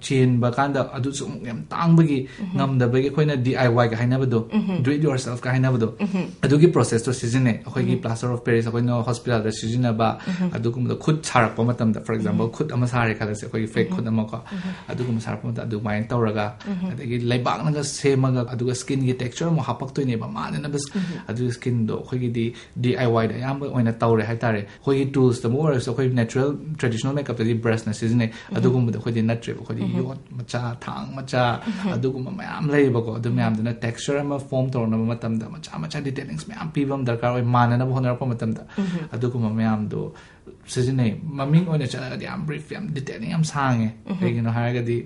ꯆꯦꯟꯕ ꯀꯥꯟꯗ ꯑꯗꯨꯁꯨ ꯑꯃꯨꯛ ꯌꯥꯝ ꯇꯥꯡꯕꯒꯤ, ꯉꯝꯗꯕꯒꯤ ꯑꯩꯈꯣꯏꯅ ꯗꯤ ꯑꯥꯏ ꯋꯥꯏꯒ ꯍꯥꯏꯅꯕꯗꯣ, do it yourself ꯀ ꯍꯥꯏꯅꯕꯗꯣ, ꯑꯗꯨꯒꯤ ꯄ꯭ꯔꯣꯁꯦꯁꯇꯣ ꯁꯤꯖꯤꯟꯅꯩ꯫ ꯑꯩꯈꯣꯏꯒꯤ ꯄ꯭ꯂꯥꯁꯇꯔ ꯑꯣꯐ ꯄꯦꯔꯤꯁ ꯑꯩꯈꯣꯏꯅ ꯍꯣꯁꯄꯤꯇꯥꯜꯗ ꯁꯤꯖꯤꯟꯅꯕ, ꯑꯗꯨꯒꯨꯝꯕꯗꯣ ꯈꯨꯠ ꯁꯥꯔꯛꯄ ꯃꯇꯝꯗ, ꯐꯣꯔ ꯑꯦꯛꯖꯥꯝꯄꯜ, ꯈꯨꯠ ꯑꯃ ꯁꯥꯔꯦ ꯈꯜꯂꯁꯦ, ꯑꯩꯈꯣꯏꯒꯤ ꯐꯦꯛ ꯈꯨꯠ ꯑꯃꯀꯣ, ꯑꯗꯨꯒꯨꯝꯕ ꯁꯥꯔꯛꯄ ꯃꯇꯝꯗ ꯑꯗꯨꯃꯥꯏꯅ ꯇꯧꯔꯒ, ꯑꯗꯒꯤ ꯂꯩꯕꯥꯛꯅꯒ ꯁꯦꯝꯃꯒ, ꯑꯗꯨꯒ ꯁ꯭ꯀꯤꯟꯒꯤ ꯇꯦꯛꯁꯆꯔ ꯑꯃꯨꯛ ꯍꯥꯄꯛꯇꯣꯏꯅꯦꯕ, ꯃꯥꯟꯅꯅꯕ꯫ ꯑꯗꯨꯒꯤ ꯁ꯭ꯀꯤꯟꯗꯣ ꯑꯩꯈꯣꯏꯒꯤꯗꯤ ꯗꯤ ꯑꯥꯏ ꯋꯥꯏꯗ ꯑꯌꯥꯝꯕ ꯑꯣꯏꯅ ꯇꯧꯔꯦ ꯍꯥꯏꯇꯥꯔꯦ꯫ ꯑꯩꯈꯣꯏꯒꯤ ꯇꯨꯜꯁꯇꯕꯨ ꯑꯣꯏꯔꯁꯨ, ꯑꯩꯈꯣꯏ ꯅꯦꯆꯔꯦꯜ ꯇ꯭ꯔꯦꯗꯤꯁꯅꯦꯜ ꯃꯦꯀꯞꯇꯗꯤ ꯕ꯭ꯔꯁꯅ ꯁꯤꯖꯤꯟꯅꯩ꯫ ꯑꯗꯨꯒꯨꯝꯕꯗ ꯑꯩꯈꯣꯏꯗꯤ ꯅꯠꯇ꯭ꯔꯦꯕ꯫ ꯑꯩꯈꯣꯏꯗꯤ ꯌꯣꯠ ꯃꯆꯥ, ꯊꯥꯡ ꯃꯆꯥ, ꯑꯗꯨꯒꯨꯝꯕ ꯃꯌꯥꯝ ꯂꯩꯌꯦꯕꯀꯣ꯫ ꯑꯗꯨ ꯃꯌꯥꯝꯗꯨꯅ ꯇꯦꯛꯁꯆꯔ ꯑꯃ ꯐꯣꯝ ꯇꯧꯔꯛꯅꯕ ꯃꯇꯝꯗ ꯃꯆꯥ ꯃꯆꯥ ꯗꯤꯇꯦꯂꯤꯡꯁ ꯃꯌꯥꯝ ꯄꯤꯕ ꯑꯃ ꯗꯔꯀꯥꯔ ꯑꯣꯏ, ꯃꯥꯟꯅꯅꯕ ꯍꯣꯠꯅꯔꯛꯄ ꯃꯇꯝꯗ꯫ ꯑꯗꯨꯒꯨꯝꯕ ꯃꯌꯥꯝꯗꯣ ꯁꯤꯖꯤꯟꯅꯩ꯫ ꯃꯃꯤꯡ ꯑꯣꯏꯅ ꯆꯠꯂꯒꯗꯤ ꯌꯥꯝ ꯕ꯭ꯔꯤꯐ, ꯌꯥꯝ ꯗꯤꯇꯦꯂꯤꯡ ꯌꯥꯝ ꯁꯥꯡꯉꯦ꯫ ꯀꯩꯒꯤꯅꯣ ꯍꯥꯏꯔꯒꯗꯤ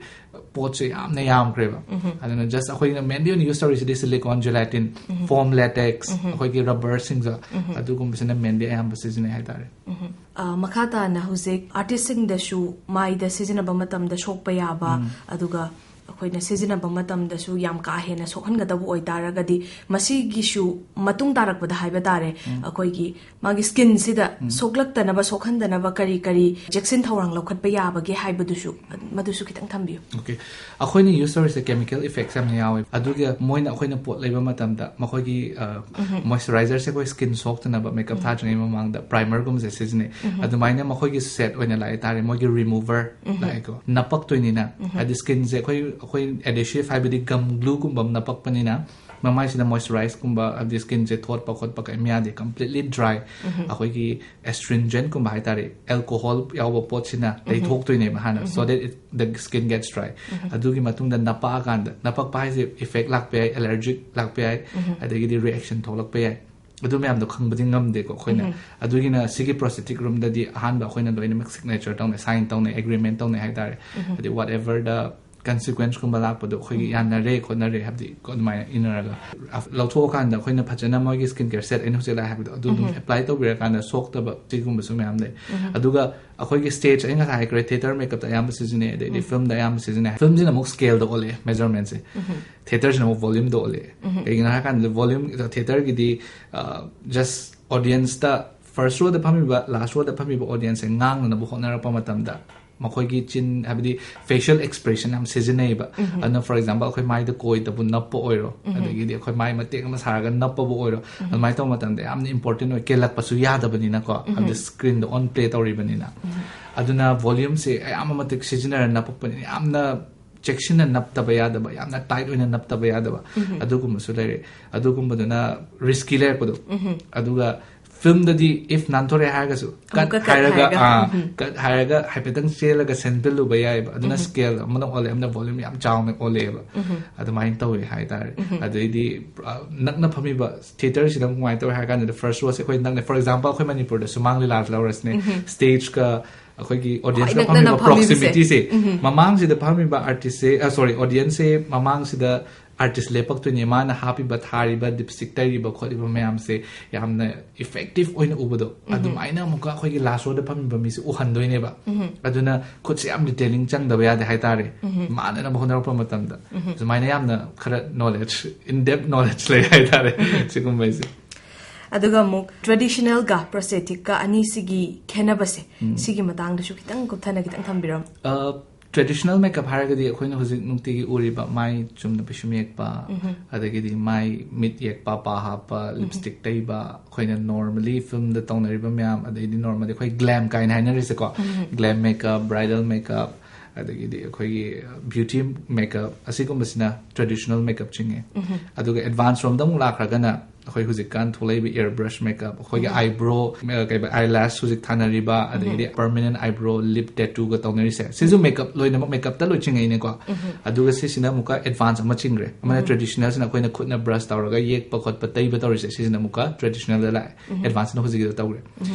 ꯄꯣꯠꯁꯦ ꯌꯥꯝꯅ ꯌꯥꯝꯈ꯭ꯔꯦꯕ꯫ ꯑꯗꯨꯅ ꯖꯁ ꯑꯩꯈꯣꯏꯅ ꯃꯦꯟꯂꯤ ꯑꯣꯏꯅ ꯌꯨꯁ ꯇꯧꯔꯤꯁꯤꯗꯤ ꯁꯤꯂꯤꯀꯣꯟ, ꯖꯦꯂꯥꯇꯤꯟ, ꯐꯣꯝ ꯂꯦꯇꯦꯛꯁ, ꯑꯩꯈꯣꯏꯒꯤ ꯔꯕꯔꯁꯤꯡꯁꯦ, ꯑꯗꯨꯒꯨꯝꯕꯁꯤꯅ ꯃꯦꯟꯂꯤ ꯑꯌꯥꯝꯕ ꯁꯤꯖꯤꯟꯅꯩ ꯍꯥꯏꯇꯥꯔꯦ꯫ ꯑ, ꯃꯈꯥ ꯇꯥꯅ ꯍꯧꯖꯤꯛ ꯑꯥꯔꯇꯤꯁꯁꯤꯡꯗꯁꯨ ꯃꯥꯏꯗ ꯁꯤꯖꯤꯟꯅꯕ ꯃꯇꯝꯗ ꯁꯣꯛꯄ ꯌꯥꯕ, ꯑꯗꯨꯒ ꯑꯩꯈꯣꯏꯅ ꯁꯤꯖꯤꯟꯅꯕ ꯃꯇꯝꯗꯁꯨ ꯌꯥꯝ ꯀꯥ ꯍꯦꯟꯅ ꯁꯣꯛꯍꯟꯒꯗꯕ ꯑꯣꯏꯇꯥꯔꯒꯗꯤ, ꯃꯁꯤꯒꯤꯁꯨ ꯃꯇꯨꯡ ꯇꯥꯔꯛꯄꯗ ꯍꯥꯏꯕ ꯇꯥꯔꯦ, ꯑꯩꯈꯣꯏꯒꯤ ꯃꯥꯒꯤ ꯁ꯭ꯀꯤꯟꯁꯤꯗ ꯁꯣꯛꯂꯛꯇꯅꯕ, ꯁꯣꯛꯍꯟꯗꯅꯕ ꯀꯔꯤ ꯀꯔꯤ ꯆꯦꯛꯁꯤꯟ ꯊꯧꯔꯥꯡ ꯂꯧꯈꯠꯄ ꯌꯥꯕꯒꯦ ꯍꯥꯏꯕꯗꯨꯁꯨ, ꯃꯗꯨꯁꯨ ꯈꯤꯇꯪ ꯊꯝꯕꯤꯌꯨ꯫ ꯑꯣꯀꯦ, ꯑꯩꯈꯣꯏꯅ ꯌꯨꯁ ꯇꯧꯔꯤꯁꯦ ꯀꯦꯃꯤꯀꯦꯜ ꯏꯐꯦꯛꯁ ꯌꯥꯝꯅ ꯌꯥꯎꯋꯦ꯫ ꯑꯗꯨꯒ ꯃꯣꯏꯅ ꯑꯩꯈꯣꯏꯅ ꯄꯣꯠ ꯂꯩꯕ ꯃꯇꯝꯗ ꯃꯈꯣꯏꯒꯤ, ꯑ, ꯃꯣꯏꯁꯆꯔꯥꯏꯖꯔꯁꯦ ꯑꯩꯈꯣꯏ ꯁ꯭ꯀꯤꯟ ꯁꯣꯛꯇꯅꯕ ꯃꯦꯀꯞ ꯊꯥꯗ꯭ꯔꯤꯉꯩ ꯃꯃꯥꯡꯗ ꯄ꯭ꯔꯥꯏꯃꯔꯒꯨꯝꯕꯁꯦ ꯁꯤꯖꯤꯟꯅꯩ꯫ ꯑꯗꯨꯃꯥꯏꯅ ꯃꯈꯣꯏꯒꯤ ꯁꯦꯠ ꯑꯣꯏꯅ ꯂꯥꯛꯑꯦ ꯇꯥꯔꯦ, ꯃꯣꯏꯒꯤ ꯔꯤꯃꯨꯚꯔ ꯂꯥꯛꯑꯦꯀꯣ꯫ ꯅꯞꯄꯛꯇꯣꯏꯅꯤꯅ, ꯍꯥꯏꯗꯤ ꯁ꯭ꯀꯤꯟꯁꯦ ꯑꯩꯈꯣꯏ, ꯑꯩꯈꯣꯏ ꯑꯦꯗꯦꯁꯤꯚ, ꯍꯥꯏꯕꯗꯤ ꯒꯝ ꯒ꯭ꯂꯨꯒꯨꯝꯕ ꯑꯃ ꯅꯞꯄꯛꯄꯅꯤꯅ, ꯃꯃꯥꯏꯁꯤꯗ ꯃꯣꯏꯁꯆꯔꯥꯏꯖꯀꯨꯝꯕ, ꯍꯥꯏꯕꯗꯤ ꯁ꯭ꯀꯤꯟꯁꯦ ꯊꯣꯠꯄ ꯈꯣꯠꯄ ꯀꯔꯤꯝ ꯌꯥꯗꯦ, ꯀꯝꯄ꯭ꯂꯤꯠꯂꯤ ꯗ꯭ꯔꯥꯏ꯫ ꯑꯩꯈꯣꯏꯒꯤ ꯑꯦꯁꯇ꯭ꯔꯤꯟꯖꯦꯟꯀꯨꯝꯕ ꯍꯥꯏꯇꯥꯔꯦ, ꯑꯦꯜꯀꯣꯍꯣꯜ ꯌꯥꯎꯕ ꯄꯣꯠꯁꯤꯅ ꯇꯩꯊꯣꯛꯇꯣꯏꯅꯦꯕ ꯍꯥꯟꯅ, so that it, the skin gets dry꯫ ꯑꯗꯨꯒꯤ ꯃꯇꯨꯡꯗ ꯅꯄꯛꯑꯀꯥꯟꯗ, ꯅꯄꯛꯄ ꯍꯥꯏꯁꯦ ꯏꯐꯦꯛ ꯂꯥꯛꯄ ꯌꯥꯏ, ꯑꯦꯂꯔꯖꯤꯛ ꯂꯥꯛꯄ ꯌꯥꯏ, ꯑꯗꯒꯤꯗꯤ ꯔꯤꯑꯦꯛꯁꯟ ꯊꯣꯛꯂꯛꯄ ꯌꯥꯏ꯫ ꯑꯗꯨ ꯃꯌꯥꯝꯗꯣ ꯈꯪꯕꯗꯤ ꯉꯝꯗꯦꯀꯣ ꯑꯩꯈꯣꯏꯅ꯫ ꯑꯗꯨꯒꯤꯅ ꯁꯤꯒꯤ ꯄ꯭ꯔꯣꯁꯊꯦꯇꯤꯛ ꯔꯨꯝꯗꯗꯤ ꯑꯍꯥꯟꯕ ꯑꯩꯈꯣꯏꯅ ꯂꯣꯏꯅꯃꯛ ꯁꯤꯒꯅꯦꯆꯔ ꯇꯧꯅꯩ, ꯁꯥꯏꯟ ꯇꯧꯅꯩ, ꯑꯦꯒ꯭ꯔꯤꯃꯦꯟ ꯇꯧꯅꯩ ꯍꯥꯏꯇꯥꯔꯦ꯫ ꯍꯥꯏꯗꯤ whatever the ꯀꯟꯁꯤꯀ꯭ꯋꯦꯟꯁꯀꯨꯝꯕ ꯂꯥꯛꯄꯗꯣ ꯑꯩꯈꯣꯏꯒꯤ ꯌꯥꯅꯔꯦ ꯈꯣꯠꯅꯔꯦ ꯍꯥꯏꯕꯗꯤ ꯑꯗꯨꯃꯥꯏꯅ ꯏꯟꯅꯔꯒ ꯑꯐ- ꯂꯧꯊꯣꯛꯑꯀꯥꯟꯗ ꯑꯩꯈꯣꯏꯅ ꯐꯖꯅ ꯃꯣꯏꯒꯤ ꯁ꯭ꯀꯤꯟ ꯀꯦꯌꯔ ꯁꯦꯠ ꯑꯩꯅ ꯍꯧꯖꯤꯛ ꯂꯥꯛꯑꯦ ꯍꯥꯏꯕꯗꯣ ꯑꯗꯨ ꯑꯗꯨꯝ ꯑꯦꯄ꯭ꯂꯥꯏ ꯇꯧꯕꯤꯔꯀꯥꯟꯗ ꯁꯣꯛꯇꯕ ꯁꯤꯒꯨꯝꯕꯁꯨ ꯃꯌꯥꯝ ꯂꯩ꯫ ꯑꯗꯨꯒ ꯑꯩꯈꯣꯏꯒꯤ ꯁ꯭ꯇꯦꯖ ꯑꯩ ꯉꯁꯥꯏ ꯍꯥꯏꯈ꯭ꯔꯦ, ꯊꯤꯌꯦꯇꯔ ꯃꯦꯀꯞꯇ ꯑꯌꯥꯝꯕ ꯁꯤꯖꯤꯟꯅꯩ, ꯑꯗꯩꯗꯤ ꯐꯤꯂꯝꯗ ꯑꯌꯥꯝꯕ ꯁꯤꯖꯤꯟꯅꯩ꯫ ꯐꯤꯂꯝꯁꯤꯅ ꯑꯃꯨꯛ ꯁ꯭ꯀꯦꯜꯗ ꯑꯣꯜꯂꯛꯑꯦ ꯃꯦꯖꯔꯃꯦꯟꯁꯦ, ꯊꯤꯌꯦꯇꯔꯁꯤꯅ ꯑꯃꯨꯛ ꯚꯣꯂ꯭ꯌꯨꯝꯗ ꯑꯣꯜꯂꯛꯑꯦ꯫ ꯀꯩꯒꯤꯅꯣ ꯍꯥꯏꯔꯀꯥꯟꯗ ꯚꯣꯂ꯭ꯌꯨꯝ ꯊꯤꯌꯦꯇꯔꯒꯤꯗꯤ ꯖꯁ ꯑꯣꯗꯤꯌꯟꯁꯇ ꯐꯥꯔꯁ ꯔꯣꯗ ꯐꯝꯃꯤꯕ ꯂꯥꯁ ꯔꯣꯗ ꯐꯝꯃꯤꯕ ꯑꯣꯗꯤꯌꯟꯁꯁꯦ ꯉꯥꯡꯅꯅꯕ ꯍꯣꯠꯅꯔꯛꯄ ꯃꯇꯝꯗ ꯃꯈꯣꯏꯒꯤ ꯆꯤꯟ ꯍꯥꯏꯕꯗꯤ ꯐꯦꯁꯤꯌꯦꯜ ꯑꯦꯛꯁꯄ꯭ꯔꯦꯁꯟ ꯌꯥꯝ ꯁꯤꯖꯤꯟꯅꯩꯌꯦꯕ꯫ ꯑꯗꯨꯅ ꯐꯣꯔ ꯑꯦꯛꯖꯥꯝꯄꯜ ꯑꯩꯈꯣꯏ ꯃꯥꯏꯗ ꯀꯣꯏꯗꯕꯨ ꯅꯞꯄ ꯑꯣꯏꯔꯣ, ꯑꯗꯒꯤꯗꯤ ꯑꯩꯈꯣꯏ ꯃꯥꯏ ꯃꯇꯦꯛ ꯑꯃ ꯁꯥꯔꯒ ꯅꯞꯄꯕꯨ ꯑꯣꯏꯔꯣ, ꯑꯗꯨꯃꯥꯏꯅ ꯇꯧꯕ ꯃꯇꯝꯗ ꯌꯥꯝꯅ ꯏꯝꯄꯣꯔꯇꯦꯟ ꯑꯣꯏ, ꯀꯦꯜꯂꯛꯄꯁꯨ ꯌꯥꯗꯕꯅꯤꯅꯀꯣ, ꯍꯥꯏꯕꯗꯤ ꯁ꯭ꯀ꯭ꯔꯤꯟꯗ ꯑꯣꯟ ꯄ꯭ꯂꯦ ꯇꯧꯔꯤꯕꯅꯤꯅ꯫ ꯑꯗꯨꯅ ꯚꯣꯂ꯭ꯌꯨꯝꯁꯦ ꯑꯌꯥꯝꯕ ꯃꯇꯤꯛ ꯁꯤꯖꯤꯟꯅꯔ ꯅꯞꯄꯛꯄꯅꯤꯅ ꯌꯥꯝꯅ ꯆꯦꯛꯁꯤꯟꯅ ꯅꯞꯇꯕ ꯌꯥꯗꯕ, ꯌꯥꯝꯅ ꯇꯥꯏꯠ ꯑꯣꯏꯅ ꯅꯞꯇꯕ ꯌꯥꯗꯕ ꯑꯗꯨꯒꯨꯝꯕꯁꯨ ꯂꯩꯔꯦ꯫ ꯑꯗꯨꯒꯨꯝꯕꯗꯨꯅ ꯔꯤꯁꯀꯤ ꯂꯩꯔꯛꯄꯗꯣ꯫ ꯑꯗꯨꯒ ꯐꯤꯂꯝꯗꯗꯤ ꯏꯐ ꯅꯥꯟꯊꯣꯔꯛꯑꯦ ꯍꯥꯏꯔꯒꯁꯨ ꯀꯠ ꯑꯃꯨꯛꯀ cut ꯍꯥꯏꯔꯒ ꯍꯥꯏꯔꯒ, ꯑꯥ, ꯎꯝ꯫ ꯀꯠ ꯍꯥꯏꯔꯒ ꯍꯥꯏꯐꯦꯠꯇꯪ ꯆꯦꯜꯂꯒ ꯁꯦꯟ ꯄꯤꯜꯂꯨꯕ ꯌꯥꯏꯑꯕ꯫ ꯑꯗꯨꯅ ꯁ꯭ꯀꯦꯜ ꯑꯃꯅ ꯑꯣꯜꯂꯦ, ꯑꯃꯅ ꯚꯣꯂ꯭ꯌꯨꯝ ꯌꯥꯝ ꯆꯥꯎꯅ ꯑꯣꯜꯂꯦꯕ꯫ ꯑꯗꯨꯃꯥꯏꯅ ꯇꯧꯋꯦ ꯍꯥꯏꯇꯥꯔꯦ꯫ ꯑꯗꯩꯗꯤ ꯄꯨꯔꯥ ꯅꯛꯅ ꯐꯝꯃꯤꯕ ꯊꯤꯌꯦꯇꯔꯁꯤꯗ ꯑꯃꯨꯛ ꯀꯃꯥꯏꯅ ꯇꯧꯋꯦ ꯍꯥꯏ ꯀꯥꯟꯗ ꯐꯥꯔꯁ ꯔꯣꯁꯦ ꯑꯩꯈꯣꯏ ꯅꯛꯅ, ꯐꯣꯔ ꯑꯦꯛꯖꯥꯝꯄꯜ ꯑꯩꯈꯣꯏ ꯃꯅꯤꯄꯨꯔꯗ ꯁꯨꯃꯥꯡ ꯂꯤꯂꯥꯁꯦ ꯂꯧꯔꯁꯤꯅꯦ, ꯁ꯭ꯇꯦꯖꯀ ꯑꯩꯈꯣꯏꯒꯤ ꯑꯣꯗꯤꯌꯟꯁꯀ ꯈ꯭ꯋꯥꯏ ꯅꯛꯅꯅ ꯐꯝꯃꯤꯕ ꯐꯝꯃꯤꯕꯁꯦ꯫ ꯄ꯭ꯔꯣꯛꯁꯤꯃꯤꯇꯤꯁꯦ, ꯃꯃꯥꯡꯁꯤꯗ ꯐꯝꯃꯤꯕ ꯑꯥꯔꯇꯤꯁꯁꯦ, ꯁꯣꯔꯤ, ꯑꯣꯗꯤꯌꯟꯁꯁꯦ ꯃꯃꯥꯡꯁꯤꯗ ꯑꯥꯔꯇꯤꯁ ꯂꯦꯞꯄꯛꯇꯣꯏꯅꯦ, ꯃꯥꯅ ꯍꯥꯞꯄꯤꯕ, ꯊꯥꯔꯤꯕ, ꯂꯤꯞꯁꯇꯤꯛ ꯇꯩꯔꯤꯕ ꯈꯣꯠꯂꯤꯕ ꯃꯌꯥꯝꯁꯦ ꯌꯥꯝꯅ ꯏꯐꯦꯛꯇꯤꯞ ꯑꯣꯏꯅ ꯎꯕꯗꯣ, ꯑꯗꯨꯃꯥꯏꯅ ꯑꯃꯨꯛꯀ ꯑꯩꯈꯣꯏꯒꯤ ꯂꯥꯁ ꯔꯣꯗ ꯐꯝꯃꯤꯕ ꯃꯤꯁꯦ ꯎꯍꯟꯗꯣꯏꯅꯦꯕ꯫ ꯑꯗꯨꯅ ꯈꯨꯠꯁꯦ ꯌꯥꯝ ꯗꯤꯇꯦꯂꯤꯡ ꯆꯪꯗꯕ ꯌꯥꯗꯦ ꯍꯥꯏꯇꯥꯔꯦ꯫ ꯃꯥꯟꯅꯅꯕ ꯍꯣꯠꯅꯔꯛꯄ ꯃꯇꯝꯗ ꯁꯨꯃꯥꯏꯅ ꯌꯥꯝꯅ ꯈꯔ ꯅꯣꯂꯦꯖ, ꯏꯟ ꯗꯦꯞ ꯅꯣꯂꯦꯖ ꯂꯩ ꯍꯥꯏꯇꯥꯔꯦ ꯁꯤꯒꯨꯝꯕꯩꯁꯦ꯫ ꯑꯗꯨꯒ ꯑꯃꯨꯛ ꯇ꯭ꯔꯦꯗꯤꯁꯅꯦꯜꯒ ꯄ꯭ꯔꯣꯁꯊꯦꯇꯤꯛꯀ ꯑꯅꯤꯁꯤꯒꯤ ꯈꯦꯠꯅꯕꯁꯦ, ꯁꯤꯒꯤ ꯃꯇꯥꯡꯗꯁꯨ ꯈꯤꯇꯪ ꯀꯨꯞꯊꯅ ꯈꯤꯇꯪ ꯊꯝꯕꯤꯔꯝꯃꯨ꯫ ꯇ꯭ꯔꯦꯗꯤꯁꯅꯦꯜ ꯃꯦꯀꯞ ꯍꯥꯏꯔꯒꯗꯤ ꯑꯩꯈꯣꯏꯅ ꯍꯧꯖꯤꯛ ꯅꯨꯡꯇꯤꯒꯤ ꯎꯔꯤꯕ ꯃꯥꯏ ꯆꯨꯝꯅ ꯄꯤꯁꯨꯝ ꯌꯦꯛꯄ, ꯑꯗꯒꯤꯗꯤ ꯃꯥꯏ ꯃꯤꯠ ꯌꯦꯛꯄ, ꯄꯥ ꯍꯥꯞꯄ, ꯂꯤꯞꯁꯇꯤꯛ ꯇꯩꯕ, ꯑꯩꯈꯣꯏꯅ ꯅꯣꯔꯃꯦꯂꯤ ꯐꯤꯂꯝꯗ ꯇꯧꯅꯔꯤꯕ ꯃꯌꯥꯝ, ꯑꯗꯩꯗꯤ ꯅꯣꯔꯃꯦꯂꯤ ꯑꯩꯈꯣꯏ ꯒ꯭ꯂꯦꯝ ꯀꯥꯏꯅ ꯍꯥꯏꯅꯔꯤꯁꯦꯀꯣ, ꯒ꯭ꯂꯦꯝ ꯃꯦꯀꯞ, ꯕ꯭ꯔꯥꯏꯗꯜ ꯃꯦꯀꯞ, ꯑꯗꯒꯤꯗꯤ ꯑꯩꯈꯣꯏꯒꯤ ꯕ꯭ꯌꯨꯇꯤ ꯃꯦꯀꯞ, ꯑꯁꯤꯒꯨꯝꯕꯁꯤꯅ ꯇ꯭ꯔꯦꯗꯤꯁꯅꯦꯜ ꯃꯦꯀꯞ ꯆꯤꯡꯉꯦ꯫ ꯑꯗꯨꯒ ꯑꯦꯗꯚꯥꯟꯁ ꯔꯣꯝꯗ ꯑꯃꯨꯛ ꯂꯥꯛꯈ꯭ꯔꯒꯅ ꯑꯩꯈꯣꯏ ꯍꯧꯖꯤꯛꯀꯥꯟ ꯊꯣꯛꯂꯛꯏꯕ ꯑꯦꯌꯔ ꯕ꯭ꯔꯁ ꯃꯦꯀꯞ, ꯑꯩꯈꯣꯏꯒꯤ ꯑꯥꯏꯕ꯭ꯔꯣ, ꯀꯩꯕ, ꯑꯥꯏ ꯂꯥꯁ ꯍꯧꯖꯤꯛ ꯊꯥꯅꯔꯤꯕ, ꯑꯗꯒꯤꯗꯤ ꯄꯔꯃꯅꯦꯟ ꯑꯥꯏꯕ꯭ꯔꯣ, ꯂꯤꯞ ꯇꯦꯇꯨꯒ ꯇꯧꯅꯔꯤꯁꯦ, ꯁꯤꯁꯨ ꯃꯦꯀꯞ, ꯂꯣꯏꯅꯃꯛ ꯃꯦꯀꯞꯇ ꯂꯣꯏ ꯆꯤꯡꯉꯛꯏꯅꯦꯀꯣ꯫ ꯑꯗꯨꯒ ꯁꯤꯁꯤꯅ ꯑꯃꯨꯛꯀ ꯑꯦꯗꯚꯥꯟꯁ ꯑꯃ ꯆꯤꯡꯈ꯭ꯔꯦ꯫ ꯑꯃꯅ ꯇ꯭ꯔꯦꯗꯤꯁꯅꯦꯜꯁꯤꯅ ꯑꯩꯈꯣꯏꯅ ꯈꯨꯠꯅ ꯕ꯭ꯔꯁ ꯇꯧꯔꯒ ꯌꯦꯛꯄ ꯈꯣꯠꯄ ꯇꯩꯕ ꯇꯧꯔꯤꯁꯦ, ꯁꯤꯁꯤꯅ ꯑꯃꯨꯛꯀ ꯇ꯭ꯔꯦꯗꯤꯁꯅꯦꯜꯗ ꯂꯥꯛꯑꯦ꯫ ꯑꯦꯗꯚꯥꯟꯁꯅ ꯍꯧꯖꯤꯛꯀꯤꯗ ꯇꯧꯈ꯭ꯔꯦ꯫